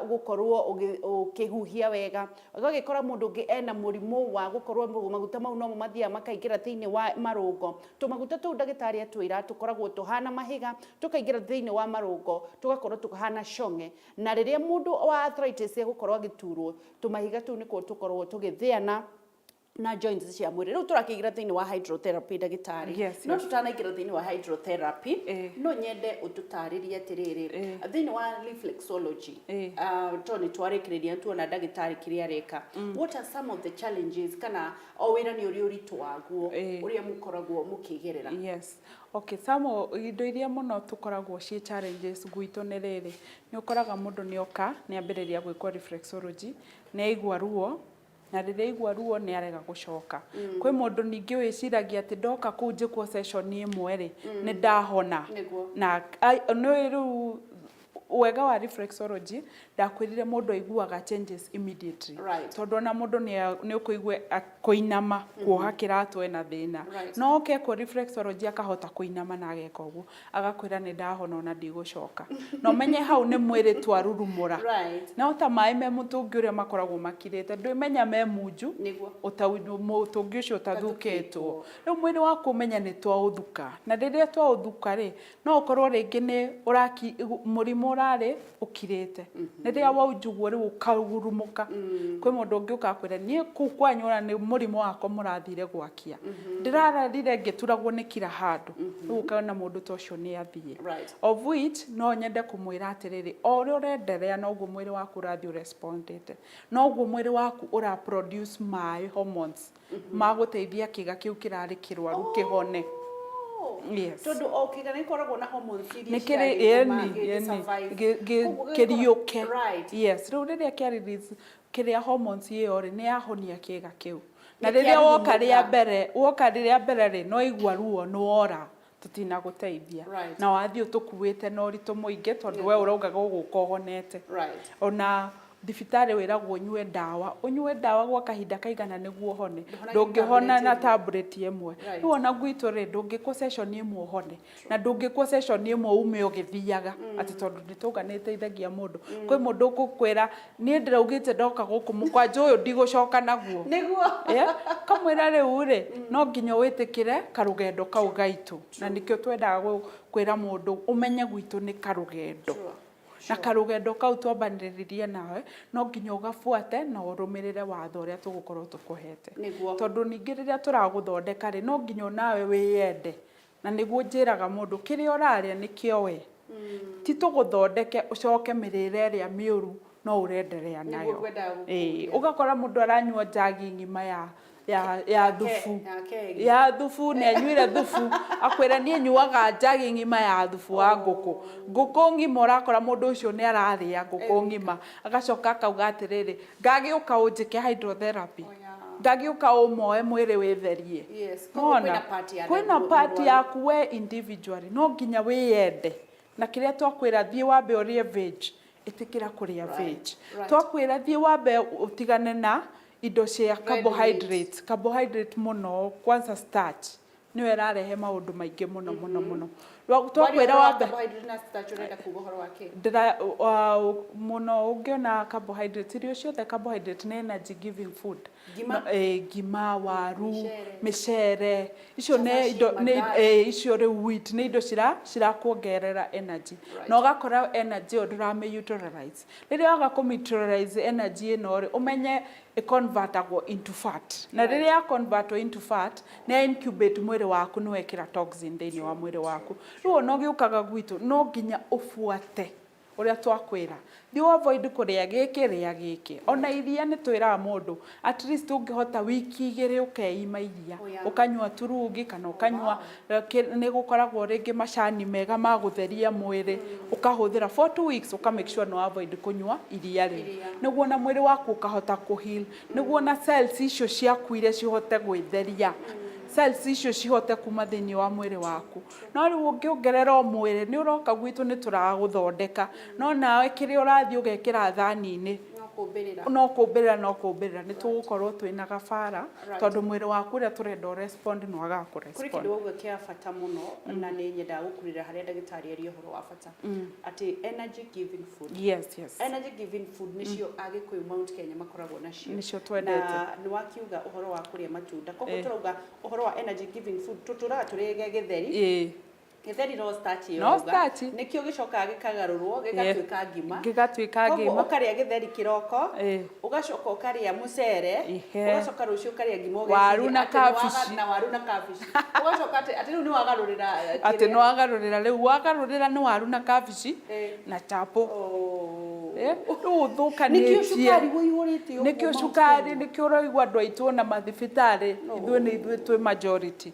gũkorwo ũkĩhuhia wega. Ũgagĩkora mũndũ ũngĩ ena mũrimũ wa gũkorwo maguta mau nomo mathiaga makaingĩra thĩinĩ wa marũngo. Tũmaguta tũu ndagĩtarĩ atwĩra tũkoragwo tũhana mahiga, tũkaingĩra thĩinĩ wa marũngo tũgakorwo tũhana cong'e. Na rĩrĩa mũndũ wa arthritis egũkorwo agĩturwo, tũmahiga tũu nĩkuo tũkoragwo tũgĩthĩana na joints cia mwĩrĩ. Rĩu tũrakĩingĩra thĩinĩ wa hydrotherapy, ndagĩtarĩ. Yes. No Yes. tutanaingĩra thĩinĩ wa hydrotherapy, no nyende ũtũtarĩrie atĩrĩrĩ, thĩinĩ wa reflexology, to nĩ twarĩkĩrĩria tuona ndagĩtarĩ kĩrĩa areka, what are some of the challenges, kana o wĩra nĩ ũrĩ ũritũ waguo ũrĩa mũkoragwo mũkĩgerera? Yes, okay. Some indo iria mũno tũkoragwo ciĩ challenges gwitũ nĩ rĩrĩ, nĩ ũkoraga mũndũ nĩ oka, nĩ ambĩrĩria gwĩkwo reflexology, nĩ aigua ruo, na rĩrĩa aigua ruo nĩ arega gũcoka. Kwĩ mũndũ ningĩ wĩciragia atĩ ndoka kũu njĩkwo session ĩmwe rĩ, nĩ ndahona. Na nĩ rĩu Wega wa reflexology, ndakwĩrire mũndũ aiguaga changes immediately. Tondũ ona mũndũ nĩ ũkũigua kũinama, kuoha kĩratũ ena thĩna. No oke ekwo reflexology akahota kũinama na ageka ũguo, agakwĩra nĩ ndahona ona ndigũcoka. Na ũmenye hau nĩ mwĩrĩ twarurumũra. No ta maĩ me mũtũngi ũrĩa makoragwo makirĩte, ndwĩmenya me munju, mũtũngi ũcio ũtathukĩtwo. Rĩu mwĩrĩ waku ũmenye nĩ twaũthuka. Na rĩrĩa twaũthuka rĩ, no ũkorwo rĩngĩ nĩ ũraki mũrimũ ũrarĩ ũkirĩte. Rĩrĩa waunjugwo rĩu ũkarurumũka. Kwĩ mũndũ ũngĩ ũkaga akwĩre niĩ kũu kwanyu ona nĩ mũrimũ wakwa mũrathire gwakia. Ndĩrararire ngĩturagwo nĩ kira handũ. Rĩu ũkona mũndũ ta ũcio nĩ athiĩ. Of which no nyende kũmwĩra atĩrĩrĩ, o ũrĩa ũrenderea noguo mwĩrĩ waku ũrathiĩ ũ respond ĩte. Noguo mwĩrĩ waku ũra produce maĩ hormones ma gũteithia kĩga kĩu kĩrarĩ kĩrwaru kĩhone. Yes. Tondũ o kĩga nĩ gĩkoragwo na hormones iria Nĩ kĩrĩ ciragĩtũma ĩni gĩ ĩni survive. Gĩ- Koguo kĩriũke. Right. Yes, rĩu rĩrĩa kĩa release kĩrĩa hormones ĩyo rĩ, nĩ yahonia kĩga kĩu. Na Nĩ rĩrĩa woka rĩa kĩarurumũka. mbere, woka rĩrĩa mbere rĩ, no igua ruo nĩ wora, tũtinagũteithia. Na wathiĩ ũtũkuĩte na ũritũ mũingĩ tondũ we ũraugaga ũgũka ũhonete. Ona thibitarĩ wĩragwo ũnyue ndawa, ũnyue ndawa gwa kahinda kaigana nĩguo ũhone. Ndũhonaga Ndũngĩhona na tablet tablet ĩmwe. Rĩu ona gwitũ rĩ, ndũngĩkwo session ĩmwe ũhone. Na ndũngĩkwo session ĩmwe ume ũgĩthiaga atĩ tondũ nĩ twauga nĩ ĩteithagia mũndũ. Kwĩ mũndũ ũgũkwĩra niĩ ndĩraugĩte ndoka gũkũ mũkwanja ũyũ ndigũcoka naguo. Nĩguo. Kamwĩra rĩu rĩ, no nginya wĩtĩkĩre karũgendo kau gaitũ. Na nĩkĩo twendaga kwĩra mũndũ ũmenye gwitũ nĩ karũgendo. Na karũgendo kau twambanĩrĩria nawe no nginya ũgabuate na ũrũmĩrĩre watho ũrĩa tũgũkorwo tũkũhete. Tondũ ningĩ rĩrĩa tũragũthondeka rĩ, no nginya onawe wĩyende. Na nĩguo njĩraga mũndũ kĩrĩa ũrarĩa nĩkĩo we. Ti tũgũthondeke ũcoke mĩrĩre ĩrĩa mĩũru no ũrenderea Nĩguo nayo. ngwendaga Ĩĩ, gũkũria. ũgakora mũndũ aranyua njagi ng'ima ya ya ya thubu. Ya kegi. Ya thubu, nĩ anyuire thubu. Akwĩra niĩ nyuaga njagi ng'ima ya thubu wa ngũkũ. Ngũkũ ng'ima ũrakora mũndũ ũcio nĩ ararĩa ngũkũ ng'ima. Agacoka akauga atĩrĩrĩ, ngagĩũka ũnjĩke hydrotherapy. Ngagĩũka ũmoe mwĩrĩ wĩtherie. Yes. Koguo Nĩwona? kwĩna part ya Kwĩna mũrwaru. part yaku we individually, no nginya wĩyende. Na kĩrĩa twakwĩra thiĩ wambe ũrĩe veg, ĩtĩkĩra kũrĩa veg. Twakwĩra thiĩ wambe ũtigane na indo cia carbohydrate, carbohydrate mũno, kwanza starch nĩyo ĩrarehe maũndũ maingĩ mũno mũno mũno. Twakwĩra wambe Carbohydrate na starch ũrenda kuga ũhoro wa kĩ? Ndĩra, mũno ũngĩona carbohydrate, irio ciothe carbohydrate nĩ energy giving food. Ngima? No, ngima, waru, Mĩcere. mĩcere, icio nĩ Cabaci, indo, nĩ, mandazi. icio rĩu wheat nĩ indo cirakuongerera energy. Na ũgakora energy ĩyo ndũramĩ utilize. Rĩrĩa waga kũmĩ utilize energy ĩno rĩ, ũmenye ĩ-convertagwo into fat. Na rĩrĩa ya convertwo into fat, nĩ ya incubate mwĩrĩ waku, nĩ wekĩra toxin thĩinĩ wa mwĩrĩ waku. Rĩu ona ũgĩũkaga gwitũ, no nginya ũbuate ũrĩa twakwĩra. Thiĩ ũ avoid kũrĩa gĩkĩ, rĩa gĩkĩ. Ona iria nĩ twĩraga mũndũ, at least ũngĩhota wiki igĩrĩ ũkeima iria. Ũkanyua turungi kana ũkanyua, nĩ gũkoragwo rĩngĩ macani mega ma gũtheria mwĩrĩ, ũkahũthĩra for 2 weeks, ũka make sure nĩ wa avoid kũnyua iria rĩu. Nĩguo na mwĩrĩ waku ũkahota kũ heal, nĩguo na cells icio ciakuire cihote gwĩtheria. Cells icio cihote kuma thĩinĩ wa mwĩrĩ waku. No rĩu ũngĩongerera o mwĩrĩ, nĩ ũroka gwitũ nĩ tũragũthondeka, no nawe kĩrĩa ũrathiĩ ũgekĩra thani-inĩ, No kũmbĩrĩra. no kũmbĩrĩra no kũmbĩrĩra, nĩ tũgũkorwo twĩna gabara, tondũ mwĩrĩ waku ũrĩa tũrenda ũ respond nĩ wagaga kũ Kũrĩ respond. kĩndũ wauga kĩa bata mũno na nĩ nyendaga gũkurĩra harĩa ndagĩtarĩ aria ũhoro wa bata atĩ energy giving food. Yes, yes. Energy giving food nĩcio Agĩkũyũ Mount Kenya makoragwo nacio. Nĩcio twendete. Na nĩ wakiuga ũhoro wa kũrĩa matunda. Koguo tũrauga ũhoro wa energy giving food tũtũraga tũrĩge gĩtheri. Gĩtheri no starch ĩyo No wauga. starch. Nĩkĩo gĩcokaga gĩkagarũrwo gĩgatuĩka ngima. Gĩgatuĩka Koguo ngima. ũkarĩa gĩtheri kĩroko, ũgacoka ũkarĩa mũcere, ũgacoka rũciũ ũkarĩa ngima Waru ũgeciria na atĩ nĩ waga- kabici. na waru na kabici. Ũgacoka atĩ atĩ rĩu nĩ wagarũrĩra Atĩ kĩrĩa. nĩ wagarũrĩra rĩu wagarũrĩra nĩ waru na kabici na chapo. Rĩu ũthũkanĩtie. Nĩkĩo cukari ũiyũrĩte ũguo Nĩkĩo Mount cukari, Kenya. nĩkĩo ũraigua andũ aitũ ona mathibitarĩ, ithuĩ nĩ ithuĩ twĩ majority.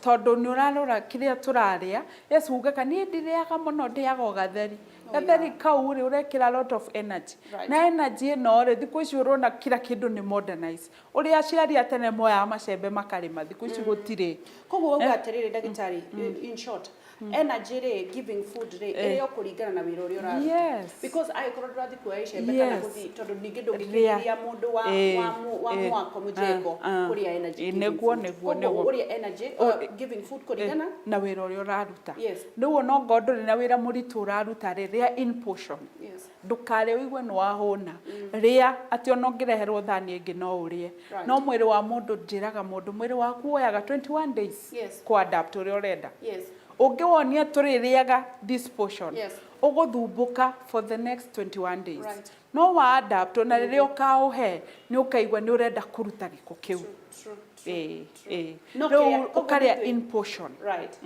Tondũ nĩ ũrarora kĩrĩa tũrarĩa, yes ugaka niĩ ndirĩaga mũno ndĩaga o gatheri. Gatheri kau rĩ ũrekĩra lot of energy. Right. Na energy ĩno rĩ, thikũ ici ũrona kila kĩndũ nĩ modernize. Ũrĩa aciari a tene moyaga macembe makarĩma, thikũ ici gũtirĩ. Koguo wauga atĩrĩrĩ ndagĩtarĩ, in short, energy rĩ, giving food rĩ, ĩrĩo kũringana na wĩra ũrĩa ũraruta. Yes. Because angĩkorwo ndũrathiĩ kuoya icembe kana gũthiĩ, tondũ ningĩ ndũngĩkĩgiria mũndũ wa wa mu- wa mwako mũjengo kũrĩa energy giving Nĩguo, food. nĩguo, Koguo nĩguo. ũrĩe energy giving food kũringana na wĩra ũrĩa ũraruta. Yes. Rĩu ona ongorwo ndũrĩ na wĩra mũritũ ũraruta rĩ, rĩa in portion. Yes. Ndũkarĩe ũigue nĩ wahũna. Rĩa atĩ ona ũngĩreherwo thani ĩngĩ no ũrĩe. Right. No mwĩrĩ wa mũndũ, njĩraga mũndũ, mwĩrĩ waku woyaga 21 days Yes. kũ adapt ũrĩa ũrenda. Yes. Ũngĩwonia tũrĩrĩaga this portion, Yes. ũgũthumbũka for the next 21 days. Right. No wa adapt, ona rĩrĩa ũkaũhe nĩ ũkaigua nĩ ũrenda kũruta gĩko kĩu. True, true. Ĩĩ, ĩĩ. No Rĩu kĩrĩa- koguo ũkarĩa nĩ in portion. Right.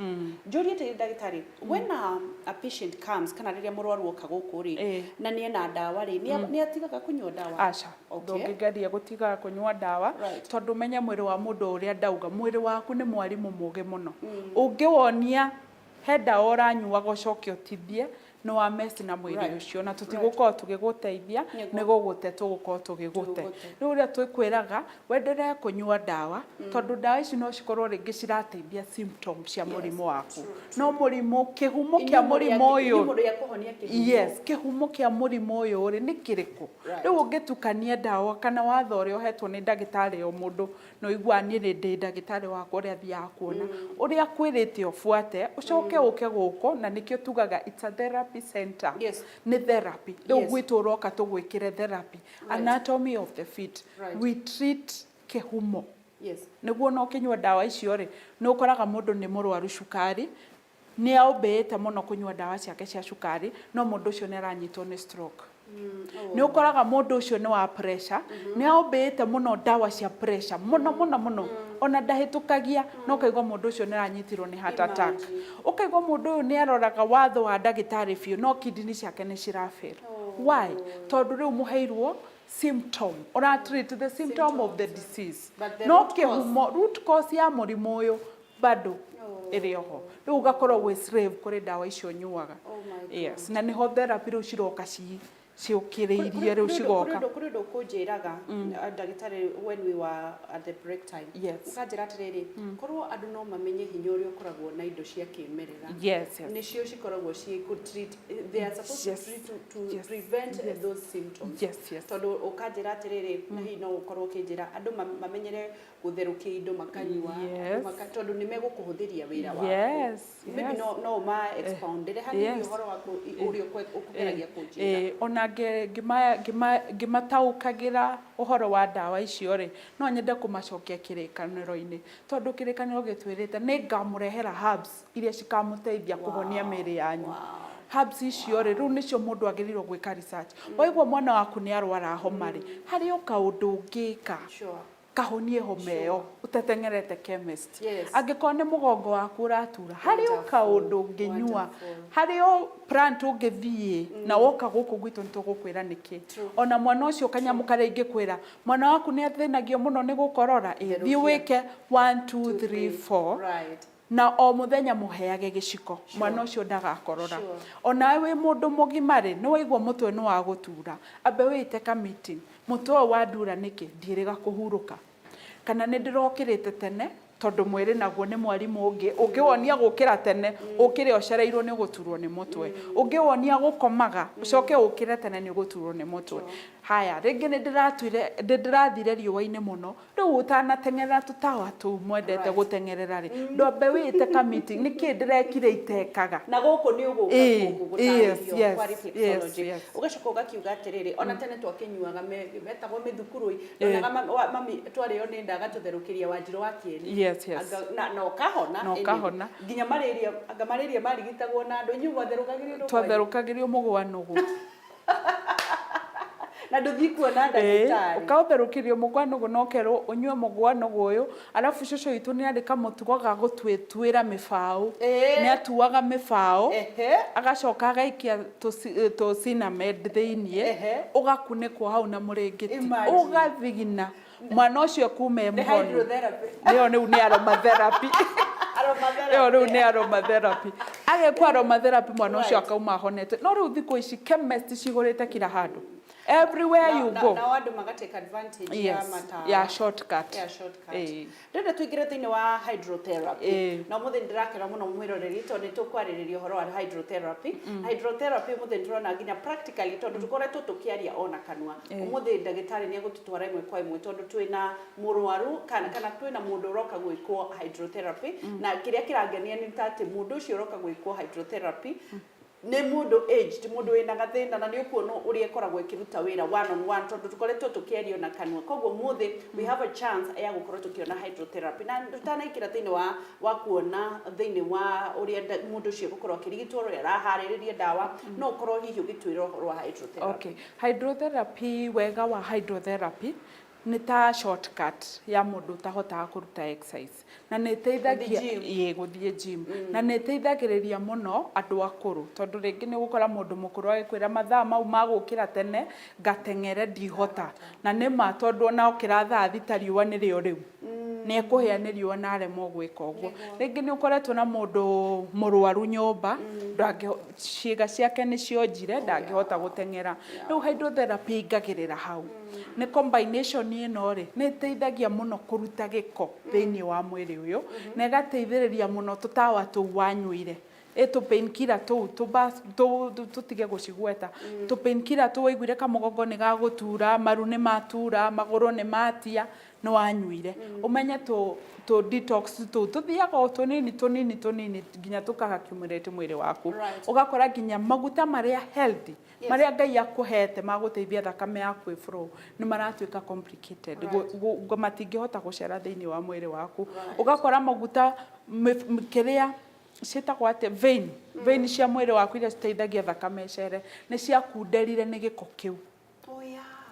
Njũrie atĩrĩ ndagĩtarĩ, when a patient comes, kana rĩrĩa mũrwaru oka gũkũ rĩ, na nĩ ena ndawa rĩ, nĩ atigaga kũnyua ndawa? Aca. Okay. Ndũngĩgeria gũtiga kũnyua ndawa. Right. Tondũ menye mwĩrĩ wa mũndũ ũrĩa ndauga, mwĩrĩ waku nĩ mwarimũ mũgĩ mũno. Ũngĩwonia he ndawa ũranyuaga ũcoke ũtithie, nĩ wa mess na mwĩrĩ ũcio, na tũtigũkorwo tũgĩgũteithia, nĩ gũgũte tũgũkorwo tũgĩgũte. Rĩu ũrĩa twĩkwĩraga, wenderee kũnyua ndawa, tondũ ndawa ici no cikorwo rĩngĩ cirateithia symptom cia mũrimũ waku, no mũrimũ, kĩhumo kĩa mũrimũ ũyũ, Inyuĩ mũrĩ a kũhonia kĩhumo. Yes, kĩhumo kĩa mũrimũ ũyũ rĩ nĩ kĩrĩkũ? Right. Rĩu ũngĩtukania ndawa kana watho ũrĩa ũhetwo nĩ ndagĩtarĩ, o mũndũ no igua niĩ nĩ ndĩ ndagĩtarĩ wakwa ũrĩa athiaga kuona, ũrĩa akwĩrĩte ũbuate, ũcoke ũke gũkũ, na nĩkĩo tugaga it's a therapy center. Yes. Nĩ therapy. Rĩu gwitũ ũroka tũgwĩkĩre therapy. Anatomy of the feet. Right. We treat kĩhumo. Yes. Nĩguo ona ũkĩnyua ndawa icio rĩ, nĩ ũkoraga mũndũ nĩ mũrwaru cukari, nĩ aũmbĩĩte mũno kũnyua ndawa ciake cia cukari, no mũndũ ũcio nĩ aranyitwo nĩ stroke. Nĩ ũkoraga mũndũ ũcio nĩ wa pressure, nĩ aũmbĩĩte mũno ndawa cia pressure mũno mũno mũno, ona ndahĩtũkagia, no ũkaigua mũndũ ũcio nĩ aranyitirwo nĩ heart attack. Ũkaigua mũndũ ũyũ nĩ aroraga watho wa ndagĩtarĩ biũ, no kidney ciake nĩ cirafail. Why? Tondũ rĩu mũheirwo symptom, ũra treat the symptom of the disease, But the no root cause. kĩhumo, root cause ya mũrimũ ũyũ bado ĩrĩ oho. Rĩu ũgakorwo wĩ slave kũrĩ ndawa icio ũnyuaga. Yes, na nĩho therapy rĩu ciroka ciũkĩrĩirie rĩu cigoka. Kũrĩ ũndũ ũkũnjĩraga ndagĩtarĩ when we were at the break time. Yes. Ũkanjĩra atĩrĩrĩ, korwo andũ no mamenye hinya ũrĩa ũkoragwo na indo cia kĩmerera. Yes, yes. Nĩcio cikoragwo ciĩ kũ treat, they are supposed Yes. to treat to prevent those symptoms. Yes, yes. Tondũ ũkanjĩra atĩrĩrĩ, na hihi no ũkorwo ũkĩnjĩra andũ mamenyere gũtherũkia indo makanyua, Yes. tondũ nĩ megũkũhũthĩria wĩra waku. Yes, Maybe yes. no ũma expoundĩre hanini ũhoro waku ũrĩa ũkũgeragia kũnjĩra. Ona ngĩmataũkagĩra ũhoro wa ndawa icio rĩ, no nyende kũmacokia kĩrĩkanĩro-inĩ, tondũ kĩrĩkanĩro gĩtwĩrĩte nĩ ngamũrehera herbs iria cikamũteithia kũhonia mĩĩrĩ yanyu. Herbs icio rĩ, rĩu nĩcio mũndũ agĩrĩirwo gwĩka research. Waigua mwana waku nĩ arwara homa rĩ, harĩ o kaũndũ ũngĩka Sure. kahonie homa ĩyo ũteteng'erete chemist. Yes. Angĩkorwo nĩ mũgongo waku ũratura, harĩ o kaũndũ ũngĩnyua, harĩ o plant ũngĩthiĩ, na woka gũkũ gwitũ nĩ tũgũkwĩra nĩkĩ. Ona mwana ũcio kanyamũ karĩa ingĩkwĩra, mwana waku nĩ athĩnagio mũno nĩ gũkorora, ĩ, thiĩ wĩke 1 2 3 4. Right. Na o mũthenya mũheage gĩciko, mwana ũcio ndagakorora. Onawe wĩ mũndũ mũgima rĩ, nĩ waigua mũtwe nĩ wa gũtura, ambe wĩite ka meeting, mũtwe ũyũ wandura nĩkĩ, ndiĩrĩga kũhurũka, kana nĩ ndĩrokĩrĩte tene, tondũ mwĩrĩ naguo nĩ mwarimũ ũngĩ. Ũngĩwonia gũkĩra tene, ũkĩre ũcereirwo nĩ ũgũturwo nĩ mũtwe. Ũngĩwonia gũkomaga, ũcoke ũkĩre tene nĩ ũgũturwo nĩ mũtwe. Haya, rĩngĩ nĩ ndĩratuire, nĩ ndĩrathire riũa-inĩ mũno, rĩu ũtanateng'erera tũtawa tũu mwendete gũteng'erera rĩ, ndwambe wĩte ka meeting, nĩkĩ ndĩrekire itekaga. Na gũkũ nĩ ũgũka gũkũ yes, gũtarĩrio yes, kwa reflexology. yes, yes. Ũgacoka ũgakiuga atĩrĩrĩ, ona tene twakĩnyuaga metagwo mĩthukurũi, ndonaga mami twarĩo nĩ nda agatũtherũkĩria wanjirũ wa kĩeni. Yes, yes. Anga, na ũkahona. Na ũkahona. Nginya malaria, anga malaria marigitagwo na andũ, inyuĩ mwatherũkagĩrio ndũ kwanyu? Twatherũkagĩrio mũgwa nũgũ. Na ndũthiĩ kuona ndagĩtarĩ. Ũkaũtherũkĩrio mũgwa nũgũ na ũkerwo ũnyue mũgwa nũgũ ũyũ, arabu cũcũ witũ nĩ arĩ kamũtugo ga gũtwĩtuĩra mĩbaũ. Nĩ atuaga mĩbaũ, agacoka agaikia tũ cinnamon thĩiniĩ, ũgakunĩkwo hau na mũrĩngĩti. Imagine. Ũgathigina. Mwana ũcio kuma e Nĩ mũhonu. hydrotherapy. Nĩyo rĩu nĩ aromatherapy. Ĩyo rĩu nĩ aromatherapy. Agekwo aromatherapy mwana ũcio akauma ahonete. No rĩu thikũ ici chemist cihũrĩte kila handũ. Everywhere you go. Nao andũ maga take advantage ya matawa. Ya shortcut. Ya shortcut. Ĩĩ. Ndĩrenda tũingĩre thĩinĩ wa hydrotherapy. Ĩĩ. Na ũmũthĩ nĩndĩrakena mũno mwĩroreri tondũ nĩ tũkwarĩrĩria ũhoro wa hydrotherapy. Hydrotherapy ũmũthĩ nĩtũrona nginya practically tondũ tũkoretwo tũkĩaria o na kanua. Ũmũthĩ ndagĩtarĩ nĩ egũtũtwara ĩmwe kwa ĩmwe tondũ twĩna mũrwaru kana kana twĩna mũndũ ũroka gwĩkwo hydrotherapy na kĩrĩa kĩrangenia nĩ ta atĩ mũndũ ũcio ũroka gwĩkwo hydrotherapy nĩ mũndũ aged, mũndũ wĩna gathĩna na nĩ ũkuona ũrĩa ĩkoragwo ĩkĩruta wĩra one on one tondũ tũkoretwo tũkĩario na kanua. Koguo ũmũthĩ we have a chance ya gũkorwo tũkĩona hydrotherapy na tũtanaingĩra thĩinĩ wa wa kuona thĩinĩ wa ũrĩa mũndũ ũcio egũkorwo akĩrigitwo, ũrĩa araharĩrĩria ndawa, no ũkorwo hihi ũgĩtwĩra ũhoro wa hydrotherapy. Okay. Hydrotherapy, wega wa hydrotherapy nĩ ta shortcut ya mũndũ ũtahotaga kũruta exercise na nĩ ĩteithagia Gũthiĩ gym. Ĩĩ, gũthiĩ gym. Na nĩ ĩteithagĩrĩria mũno andũ akũrũ tondũ rĩngĩ nĩ ũgũkora mũndũ mũkũrũ agĩkwĩra mathaa mau ma gũkĩra tene ngateng'ere ndihota. Na nĩ ma tondũ ona okĩra thaa thita riũa nĩrĩo rĩu. Nĩ ekũhĩa nĩ riũa na aremwo gwĩka ũguo. Rĩngĩ nĩ ũkoretwo na mũndũ mũrwaru nyũmba, ciĩga ciake nĩ cionjire, ndangĩhota gũteng'era. Rĩu hydrotherapy ĩingagĩrĩra hau. Nĩ combination ĩno rĩ, nĩ ĩteithagia mũno kũruta gĩko thĩinĩ wa mwĩrĩ ũyũ, na ĩgateithĩrĩria mũno tũtawa tũu wanyuire. Ĩ tũ painkiller tũu tũtige gũcigweta. Tũ painkiller tũu waiguire kamũgongo nĩ gagũtura, maru nĩ matura, magũrũ nĩ matia, nĩ wanyuire. Ũmenye tũ detox tũu tũthiaga o tũnini tũnini tũnini nginya tũka accumulate mwĩrĩ waku. Ũgakora nginya maguta marĩa healthy marĩa Ngai akũhete ma gũteithia thakame yaku ĩ flow nĩ maratuĩka complicated. Matingĩhota gũcera thĩinĩ wa mwĩrĩ waku. Ũgakora maguta kĩrĩa ciĩtagwo atĩa, vein, vein cia mwĩrĩ waku iria citeithagia thakame ĩcere nĩ ciakunderire nĩ gĩko kĩu.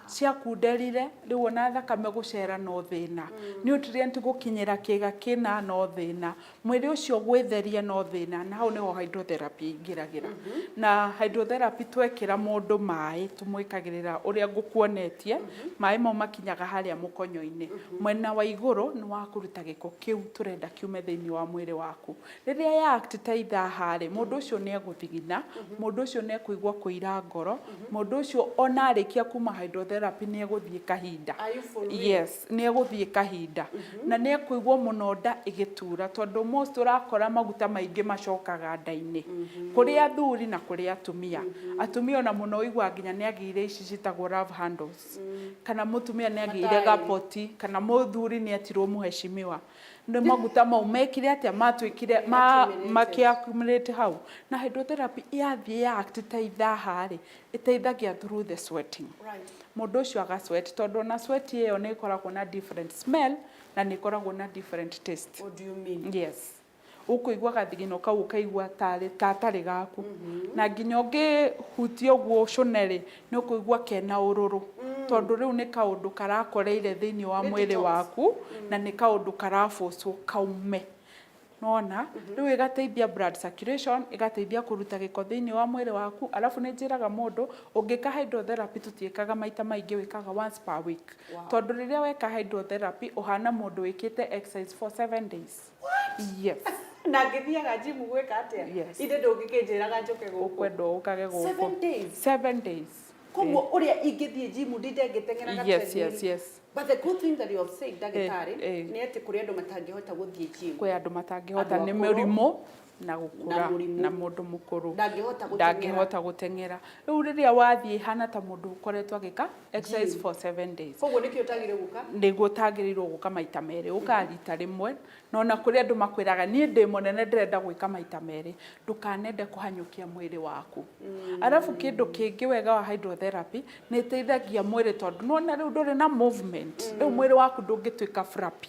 Ciakunderire, rĩu ona thakame gũcera no thĩna. Nutrient gũkinyĩra kĩga kĩna no thĩna. Mwĩrĩ ũcio gwĩtheria no thĩna, na hau nĩho hydrotherapy ĩingĩragĩra. Na hydrotherapy twekĩra mũndũ maĩ, tũmwĩkagĩrĩra ũrĩa ngũkuonetie, maĩ mau makinyaga harĩa mũkonyo-inĩ. Mwena wa igũrũ nĩ wa kũruta gĩko kĩu tũrenda kiume thĩinĩ wa mwĩrĩ waku. Rĩrĩa ya act ta ithaa rĩ, mũndũ ũcio nĩ egũthigina, mũndũ ũcio nĩ ekũigua kũira ngoro, mũndũ ũcio ona arĩkia kuma hydrotherapy nĩ egũthiĩ kahinda. Are you for real? Yes, nĩ egũthiĩ kahinda. Na nĩ ekũigua mũno nda ĩgĩtura tondũ most ũrakora maguta maingĩ macokaga nda-inĩ. Kũrĩ athuri na kũrĩ atumia. Atumia ona mũno ũiguaga nginya nĩ agĩire ici ciĩtagwo love handles. Kana mũtumia nĩ agĩire gapoti, kana mũthuri nĩ etirwo mũheshimiwa. Nĩ maguta mau mekire atĩa, matuĩkire makĩ accumulate hau. Na hydrotherapy yathiĩ ya act ta ithaa rĩ, ĩteithagia through the sweating. Mũndũ ũcio aga sweat tondũ ona sweat ĩyo nĩ ĩkoragwo na different smell na nĩ ĩkoragwo na different taste. What do you mean? Yes. Ũkũigua gathigino kau ũkaigua tarĩ ta atarĩ gaku. Na nginya ũngĩhutia ũguo ũcũne rĩ, nĩ ũkũigua kena ũrũrũ. Tondũ rĩu nĩ kaũndũ karakoreire thĩinĩ wa mwĩrĩ waku na nĩ kaũndũ karabocwo kaume. Nĩwona? Rĩu ĩgateithia blood circulation, ĩgateithia kũruta gĩko thĩinĩ wa mwĩrĩ waku. Alafu nĩ njĩraga mũndũ, ũngĩka hydrotherapy tũtiĩkaga maita maingĩ wĩkaga once per week. Tondũ rĩrĩa weka hydrotherapy ũhana mũndũ wĩkĩte exercise for 7 days. What? Yes. Na ngĩthiaga gym gwĩka atĩa? Yes. Ithe ndũngĩkĩnjĩraga njũke gũkũ. Ũkwendwo ũkage gũkũ. 7 days? 7 days. Koguo ũrĩa ingĩthiĩ gym ndinde ngĩteng'eraga Yes, treadmill. yes, yes. But the good thing that you have said, ndagĩtarĩ, Eh, eh. nĩ atĩ kũrĩ andũ matangĩhota gũthiĩ gym. Kwĩ andũ matangĩhota Andũ nĩ akũrũ. mĩrimũ na gũkũra Na mũrimũ. na mũndũ mũkũrũ. Ndangĩhota gũteng'era. Ndangĩhota gũteng'era. Rĩu rĩrĩa wathiĩ hana ta mũndũ ũkoretwo agĩka exercise Gym. for 7 days. Koguo nĩkĩo ũtagĩrĩirwo gũka? Nĩguo ũtagĩrĩirwo gũka maita merĩ, ũkaga rita rĩmwe. Na ona kũrĩ andũ makwĩraga niĩ ndĩ mũnene ndĩrenda gwĩka maita merĩ, ndũkanende kũhanyũkia mwĩrĩ waku. Arabu kĩndũ kĩngĩ wega wa hydrotherapy nĩ ĩteithagia mwĩrĩ tondũ nĩwona rĩu ndũrĩ na movement, rĩu mwĩrĩ waku ndũngĩtuĩka flappy.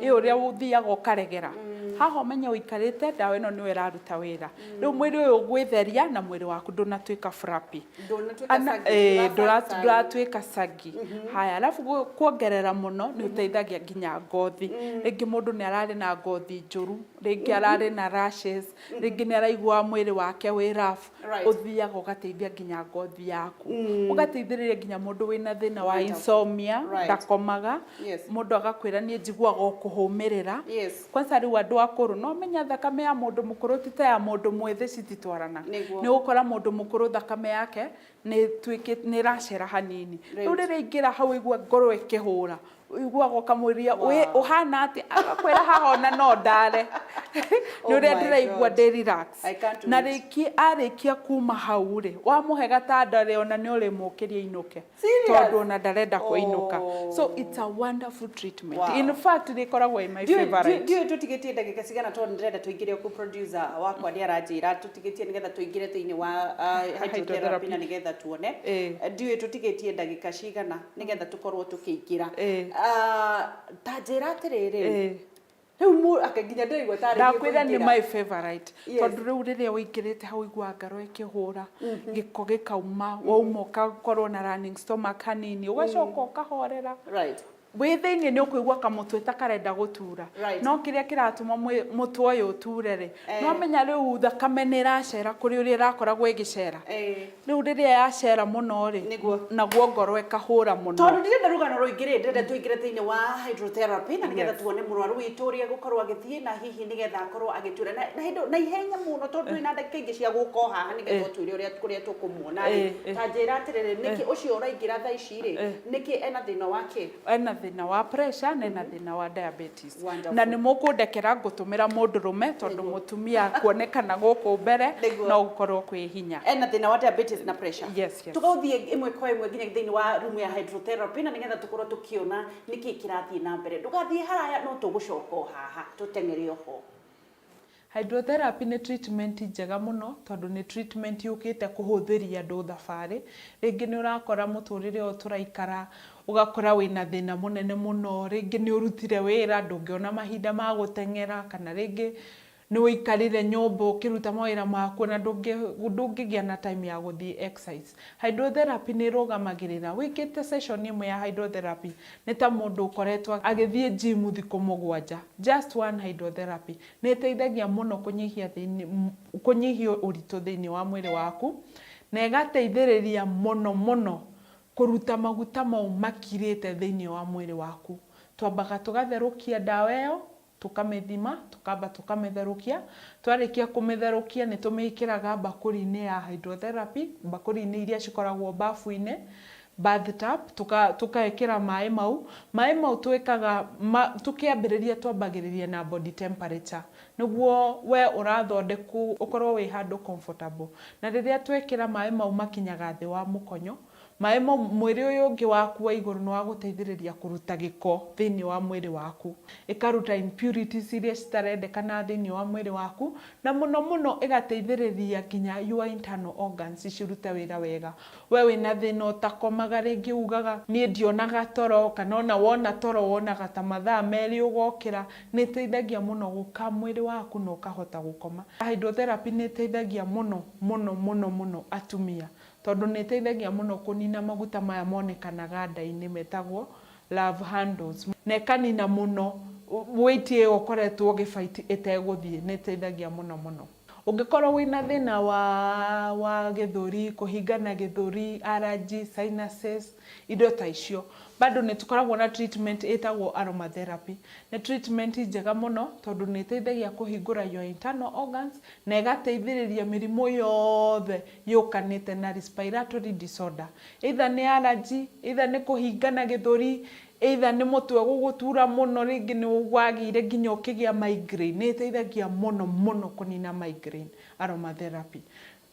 Ĩ ũrĩa ũthiaga ũkaregera. Haha ũmenye ũikarĩte ndawa ĩno nĩyo ĩraruta wĩra. Rĩu mwĩrĩ ũyũ ũgwĩtheria na mwĩrĩ waku ndũnatuĩka flappy. Ndũnatuĩka Ana, saggy, eh, ndũra ndũratuĩka saggy. Haya, alafu kuongerera mũno nĩ ũteithagia nginya ngothi. Rĩngĩ mũndũ nĩ ararĩ na ngothi njũru, Rĩngĩ ararĩ na rashes, rĩngĩ nĩ araigua mwĩrĩ wake wĩ rough. Ũthiaga ũgateithia nginya ngothi yaku, ũgateithĩrĩria nginya mũndũ wĩna thĩna wa insomnia, ndakomaga. Mũndũ agakwĩra, "Niĩ njiguaga o kũhũmĩrĩra." Kwanza rĩu andũ akũrũ, no menya thakame ya mũndũ mũkũrũ ti ta ya mũndũ mwĩthĩ, cititwarana. Nĩ ũgũkora mũndũ mũkũrũ thakame yake nĩ ĩtuĩkĩte nĩ ĩracera hanini. Rĩu rĩrĩa ingĩra hau, igua ngoro ĩkĩhũra, ũiguaga ũkamũria, "Ũhana atĩa?" Agakwĩra, "Haha ona no ndare nĩ ũrĩa my ndĩraigua God. ndĩ relax." I can't Na wait. rĩki arĩkia kuma hau rĩ, wamũhe gatanda rĩ, ona nĩ ũrĩmũkĩria inũke. Serious? Tondũ ona ndarenda kũinũka. So it's a wonderful treatment. In fact, rĩkoragwo ĩ my favorite. Ndiũĩ tũtigĩtie ndagĩka cigana, tondũ ndĩrenda tũingĩre kũ producer wakwa nĩ aranjĩra tũtigĩtie nĩgetha tũingĩre thĩinĩ wa hydrotherapy na nĩgetha tuone. Ndiũĩ tũtigĩtie ndagĩka cigana nĩgetha tũkorwo tũkĩingĩra. Ta njĩra atĩrĩrĩ, rĩu ake nginya ndĩraigua tarĩ niĩ Ndakwĩra nĩ ngũingĩra. my favorite. Tondũ rĩu rĩrĩa ũingĩrĩte hau, ũiguaga ngoro ĩkĩhũra, gĩko gĩkauma, wauma ũgakorwo na running stomach hanini, ũgacoka ũkahorera. Wĩ thĩinĩ nĩ ũkũigua kamũtwe ta karenda gũtura. No kĩrĩa kĩratũma mũtwe ũyũ ũture rĩ, no menya rĩu thakame nĩ ĩracera kũrĩ ũrĩa ĩrakoragwo ĩgĩcera. Rĩu rĩrĩa yacera mũno rĩ, naguo ngoro ĩkahũra mũno. Tondũ ndirenda rũgano rũingĩ rĩ, ndĩrenda tũingĩre thĩinĩ wa hydrotherapy na nĩgetha tuone mũrwaru witũ ũrĩa egũkorwo agĩthiĩ na hihi nĩgetha akorwo agĩtwĩra na hĩndĩ na ihenya mũno, tondũ twĩna ndagĩka ingĩ cia gũka o haha nĩgetha ũtwĩre ũrĩa kũrĩa tũkũmuona rĩ. Ta njĩra atĩrĩrĩ, nĩkĩ ũcio ũraingĩra thaa ici rĩ, nĩkĩ ena thĩna wake? Ena thĩna wa pressure na ena thĩna wa diabetes. Wonderful. Na nĩ mũkũndekera ngũtũmĩra mũndũrũme, tondũ mũtumia kuonekana gũkũ mbere no gũkorwo kwĩ hinya. Ena thĩna wa diabetes na pressure. Yes. Tũgathiĩ ĩmwe kwa ĩmwe nginya thĩinĩ wa room ya hydrotherapy na nĩgetha tũkorwo tũkĩona nĩkĩ kĩrathiĩ na mbere. Ndũgathiĩ haraya, no tũgũcoka o haha tũteng'ere oho. Hydrotherapy nĩ treatment njega mũno, tondũ nĩ treatment yũkĩte kũhũthĩria andũ thabarĩ. Rĩngĩ nĩ ũrakora mũtũrĩre ũyũ tũraikara, ũgakora wĩna thĩna mũnene mũno, rĩngĩ nĩ ũrutire wĩra, ndũngĩona mahinda ma gũteng'era, kana rĩngĩ nĩ ũikarire nyũmba ũkĩruta mawĩra maku na ndũngĩgĩa na time ya gũthiĩ exercise. Hydrotherapy nĩ ĩrũgamagĩrĩra. Wĩkĩte session ĩmwe ya hydrotherapy nĩ ta mũndũ ũkoretwo agĩthiĩ gym thikũ 7. Just one hydrotherapy nĩ ĩteithagia mũno kũnyihia thĩinĩ kũnyihia ũritũ thĩinĩ wa mwĩrĩ waku, na ĩgateithĩrĩria mũno mũno kũruta maguta mau makirĩte thĩinĩ wa mwĩrĩ waku. Twambaga tũgatherũkia ndawa ĩyo, tũkamĩthima, tũkamba tũkamĩtherũkia. Twarĩkia kũmĩtherũkia, nĩ tũmĩkĩraga mbakũri-inĩ ya hydrotherapy, mbakũri-inĩ iria cikoragwo bafu-inĩ, bathtub, tũkekĩra maĩ mau. Maĩ mau twĩkaga tũkĩambĩrĩria twambagĩrĩria na body temperature, nĩguo we ũrathondekwo ũkorwo wĩ handũ comfortable. Na rĩrĩa twekĩra maĩ mau makinyaga thĩ wa mũkonyo. Maĩ mau, mwĩrĩ ũyũ ũngĩ waku wa igũrũ nĩ wa gũteithĩrĩria kũruta gĩko thĩinĩ wa mwĩrĩ waku, ĩkaruta impurities iria citarendekana thĩinĩ wa mwĩrĩ waku, na mũno mũno ĩgateithĩrĩria nginya your internal organs cirute wĩra wega. We wĩna thĩna ũtakomaga, rĩngĩ ugaga, "Niĩ ndionaga toro," kana ona wona toro wonaga ta mathaa 2 ũgokĩra, nĩ ĩteithagia mũno gũka mwĩrĩ waku na ũkahota gũkoma. Hydrotherapy nĩ ĩteithagia mũno mũno mũno mũno atumia, tondũ nĩ ĩteithagia mũno kũnina maguta maya monekanaga nda-inĩ metagwo love handles, na ĩkanina mũno weight ĩyo ũkoretwo ũgĩfight ĩtegũthiĩ. Nĩ ĩteithagia mũno mũno. Ũngĩkorwo wĩna thĩna wa gĩthũri, kũhingana gĩthũri, allergy, sinuses, indo ta icio, bado nĩ tũkoragwo na treatment ĩtagwo aromatherapy. Nĩ treatment njega mũno, tondũ nĩ ĩteithagia kũhingũra your internal organs na ĩgateithĩrĩria mĩrimũ yothe yũkanĩte na respiratory disorder, either nĩ allergy, either nĩ kũhingana gĩthũri, either nĩ mũtwe gũgũtura mũno, rĩngĩ nĩ wagĩire nginya ũkĩgĩa migraine. Nĩ ĩteithagia mũno mũno kũnina migraine, aromatherapy.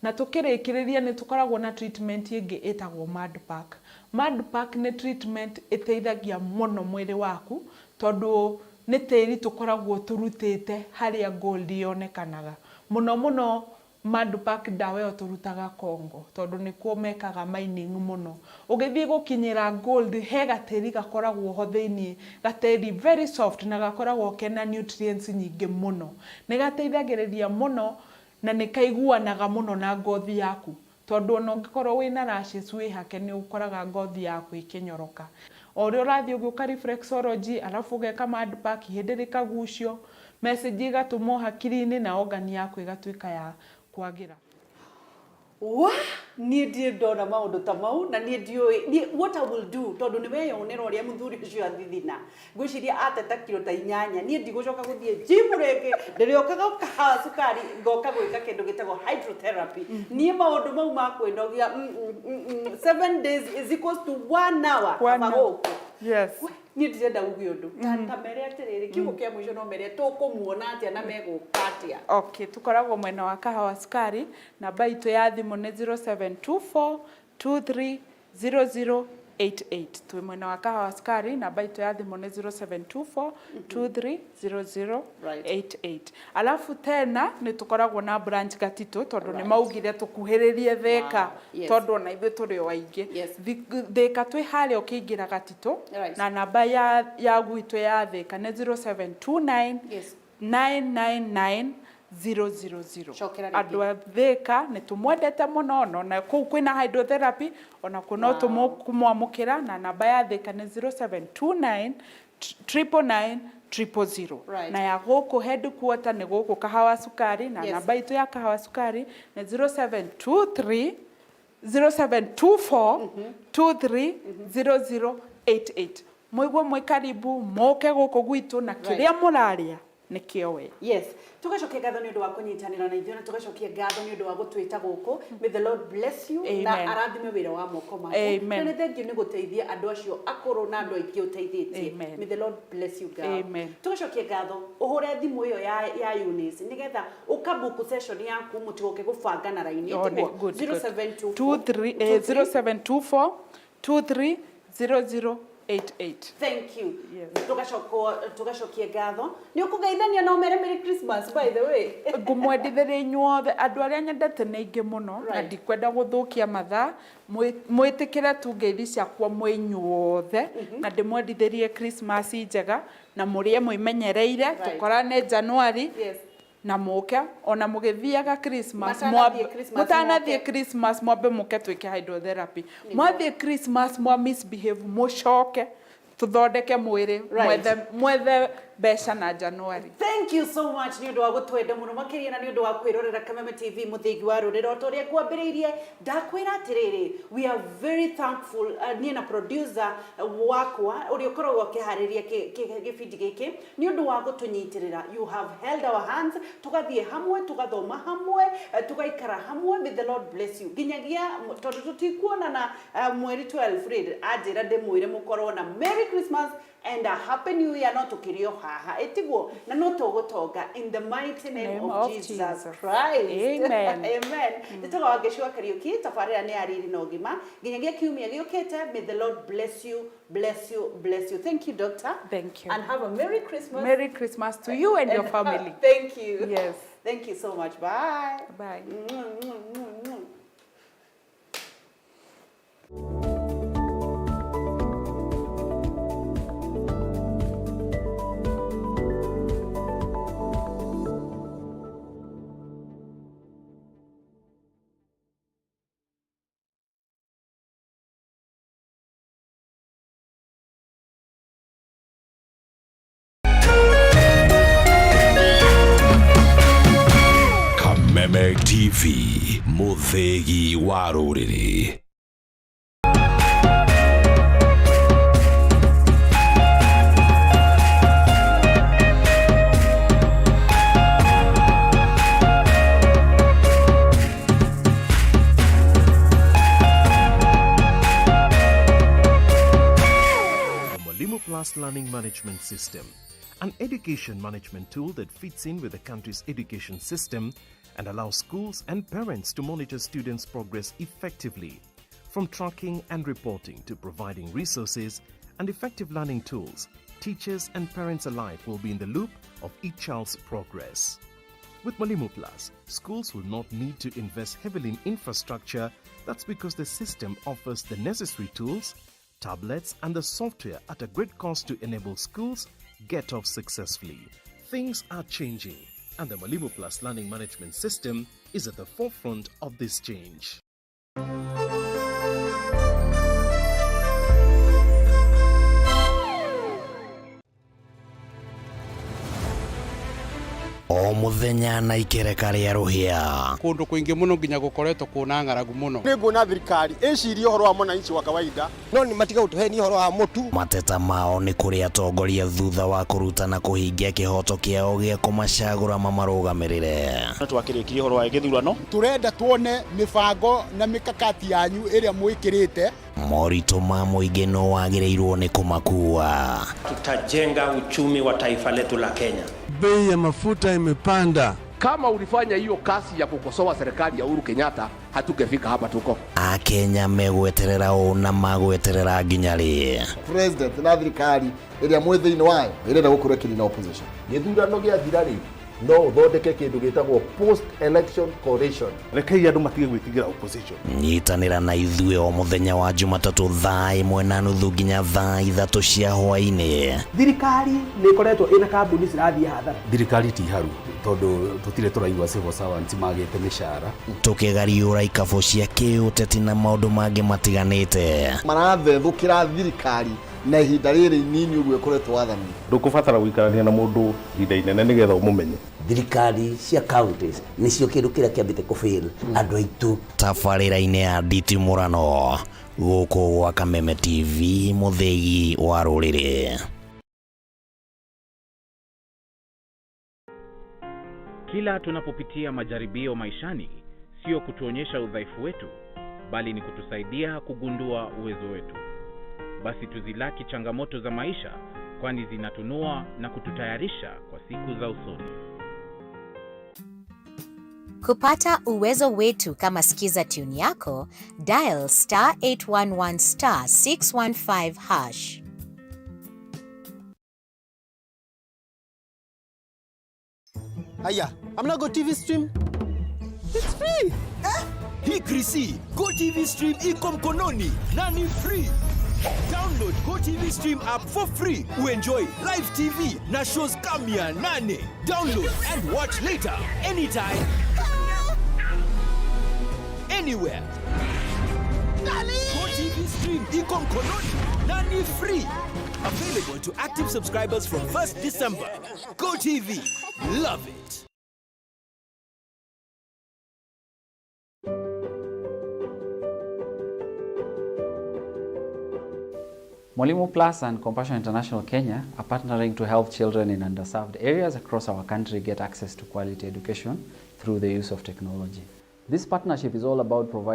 Na tũkĩrĩkĩrĩria, nĩ tũkoragwo na treatment ĩngĩ ĩtagwo mud pack. Mud pack nĩ treatment ĩteithagia mũno mwĩrĩ waku, tondũ nĩ tĩri tũkoragwo tũrutĩte harĩa gold yonekanaga mũno mũno. Mud pack, ndawa ĩyo tũrutaga Congo, tondũ nĩkuo mekaga mining mũno. Ũgĩthiĩ gũkinyĩra gold, he gatĩri gakoragwo ho thĩiniĩ, gatĩri very soft na gakoragwo kena nutrients nyingĩ mũno. Nĩ gateithagĩrĩria mũno na nĩ kaiguanaga mũno na ngothi yaku, tondũ ona ũngĩkorwo wĩna rashes wĩhake, nĩ ũkoraga ngothi yaku ĩkĩnyoroka. O ũrĩa ũrathiĩ ũgĩũka reflexology, alafu ũgeka mud pack, ihĩndĩ rĩkagucio. Message ĩgatũmwo hakiri-inĩ na organ yaku ĩgatuĩka ya kwagĩra. Wa niĩ ndirĩ ndona maũndũ ta mau na niĩ ndiũĩ niĩ what I will do tondũ nĩ weyonera ũrĩa mũthuri ũcio athithina. Ngwĩciria ateta kiro ta inyanya niĩ ndigũcoka gũthiĩ gym rĩngĩ, ndĩrĩũkaga kahawa cukari ngoka gwĩka kĩndũ gĩtagwo hydrotherapy. Niĩ maũndũ mau ma kwĩnogia 7 days is equals to one hour. One kaba hour. gũkũ. Yes. Niĩ ndirenda uge ũndũ. Ta mere atĩrĩrĩ, kiugo kĩa mũico no mere tũkũmuona atĩa na megũka atĩa. Okay, tukoragwo mwena wa Kahawa Sukari, namba itũ ya thimũ nĩ 0724 230088. Twĩ mwena wa Kahawa Sukari, namba itũ ya thimũ nĩ 0724 230088. Alafu tena nĩ tũkoragwo na branch Gatitũ tondũ nĩ maugire tũkuhĩrĩrie Thĩka. Tondũ ona ithuĩ tũrĩ o aingĩ. Thĩka twĩ harĩa ũkĩingĩra Gatitũ. Na namba ya gwitũ ya Thĩka nĩ 0729 999 000. Cokera rĩngĩ. Andũ a Thĩka nĩ tũmwendete mũno no na kũu kwĩna hydrotherapy ona kuo no tũmũkwamũkĩra na namba ya Thĩka nĩ 0729 999 000. Na ya gũkũ headquarter nĩ gũkũ Kahawa Sukari na namba itũ ya Kahawa Sukari nĩ 0723 0724 230088. Mũigue mwĩ karibu mũke gũkũ gwitũ na kĩrĩa mũrarĩa nĩkĩo we. Yes, tugacokia ngatho nĩ ũndũ wa kũnyitanĩra na ithuĩ na tugacokia ngatho nĩ ũndũ wa gũtwĩta gũkũ. May the Lord bless you na Amen. arathime wĩra wa moko maku. Amen. Na nĩ thank you nĩ gũteithia andũ acio akũrũ na andũ aingĩ ũteithĩtie. Amen. May the Lord bless you, girl. Amen. Tugacokia ngatho ũhũre thimũ ĩyo ya Eunice nĩgetha ũkabuku session yaku mũtigoke gũbanga na raini. Oh, Ĩtiguo? good, good. 0724 23 0724 230088. Thank you. Tugacokia ngatho nĩ ũkũgeithania na ũmere Merry Christmas, by the way. Ngũmwendithĩria inyuothe andũ arĩa nyendete nĩ aingĩ mũno na ndikwenda gũthũkia mathaa. Mwĩtĩkĩre tu ngeithi ciakwa mwĩ inyuothe na ndĩmwendithĩrie Christmas njega na mũrĩe mwĩmenyereire. Tũkorane January. Na mũke ona mũgĩthiaga Christmas. Matanathiĩ Christmas Mũtanathiĩ mũke. Christmas mwambe mũke twĩke hydrotherapy. Mwathiĩ Christmas mwa misbehave mũcoke tũthondeke mwĩrĩ. Mwethe mbeca na January. Thank you so much nĩ ũndũ wa gũtwenda mũno makĩria na nĩ ũndũ wa kwĩrorera Kameme TV mũthĩgi wa rũrĩrĩ. O ta ũrĩa ngwambĩrĩirie ndakwĩra atĩrĩrĩ, we are very thankful, niĩ na producer wakwa ũrĩa ũkoragwo ũkĩharĩria gĩbindi gĩkĩ nĩ ũndũ wa gũtũnyitĩrĩra. You have held our hands, tũgathiĩ hamwe, tũgathoma hamwe, tũgaikara hamwe. May the Lord bless you nginyagia tondũ tũtikuonana mweri 12 rĩ, anjĩra ndĩmwĩre mũkorwo na Merry Christmas and a Happy New Year, no tũkĩrĩ o haha ĩtiguo na no tũgũtonga in the mighty name Name of of Jesus Jesus. Christ. Amen. Amen. Njĩtagwo Wangeci wa Kariũki, tabarĩra nĩ ya riri na ũgima nginyagia kiumia gĩũkĩte. May the Lord bless you, bless you, bless you. Thank you, doctor. Thank you. And have a Merry Christmas. Merry Christmas to you and your family. Thank you. Yes. Thank you so much. Bye. Bye. Mwah, mwah, mwah, mwah. Kameme TV, mũthĩgi wa rũrĩrĩ. The Mwalimu Plus Learning Management System, an education management tool that fits in with the country's education system and allows schools and parents to monitor students' progress effectively. From tracking and reporting to providing resources and effective learning tools, teachers and parents alike will be in the loop of each child's progress. With Mwalimu Plus, schools will not need to invest heavily in infrastructure. That's because the system offers the necessary tools, tablets, and the software at a great cost to enable schools get off successfully. Things are changing, and the Mwalimu Plus Learning Management System is at the forefront of this change. O mũthenya na ikereka rĩa rũhĩa. Kũndũ kũingĩ mũno nginya gũkoretwo kũna ng'aragu mũno. Nĩ nguona thirikari ĩcirie ũhoro wa mwananchi wa kawaida. No nĩ matiga gũtũhenia ũhoro wa mũtu. Mateta mao nĩ kũrĩ atongoria thutha wa kũruta na kũhingia kĩhoto kĩao gĩa kũmacagũra mamarũgamĩrĩre. Twakĩrĩkirie ũhoro wa gĩthurano. Tũrenda tuone mĩbango na mĩkakati yanyu ĩrĩa mwĩkĩrĩte. Moritũ ma mũingĩ no wagĩrĩirwo nĩ kũmakua. Tutajenga uchumi wa taifa letu la Kenya. Bei ya mafuta imepanda. Kama ulifanya hiyo kazi ya kukosoa serikali ya Uhuru Kenyatta, hatungefika hapa tuko. Akenya megweterera ũ na magweterera nginya rĩ? President na thirikari ĩrĩa mwĩ thĩinĩ wayo ĩrenda gũkorwo ĩkĩnina opposition. Gĩthurano gĩathira rĩ, no ũthondeke kĩndũ gĩtagwo post election coalition. Rekei andũ matige gwĩtigĩra opposition. Nyitanĩra na ithuĩ o mũthenya wa Jumatatũ thaa 1:30 nginya thaa 3 cia hwaĩ-inĩ. Thirikari nĩ ĩkoretwo ĩna kambuni cirathiĩ hathara. Thirikari ti haru tondũ tũtirĩ tũraigua civil servants magĩte mĩcara. Tũkĩgariũra ikabũ cia kĩũteti na maũndũ mangĩ matiganĩte. Marathethũkĩra thirikari na ihinda rĩrĩ inini ũguo ĩkoretwo wathani. Ndũkũbatara gũikarania na mũndũ ihinda inene nĩgetha ũmũmenye. Thirikari cia counties nĩcio kĩndũ kĩrĩa kĩambĩte kũfail andũ aitũ. Tabarĩra-inĩ ya nditimũrano gũkũ gwa Kameme TV, mũthĩgi wa rũrĩrĩ. Kila tunapopitia majaribio maishani, sio kutuonyesha udhaifu wetu, bali ni kutusaidia kugundua uwezo wetu. Basi tuzilaki changamoto za maisha, kwani zinatunua na kututayarisha kwa siku za usoni. Kupata uwezo wetu kama Skiza tune yako, dial star 811 star 615 hash. Haya, I'm Go TV stream. It's free. Eh? Hii Krisi, Go TV stream iko mkononi na ni free. Download Go TV Stream app for free. Uenjoy live TV na shows kama 800. Download and watch later anytime, anywhere. Go TV Stream iko mkononi na ni free. Available to active subscribers from 1st December. Go TV. Love it. Mwalimu Plus and Compassion International Kenya are partnering to help children in underserved areas across our country get access to quality education through the use of technology. This partnership is all about providing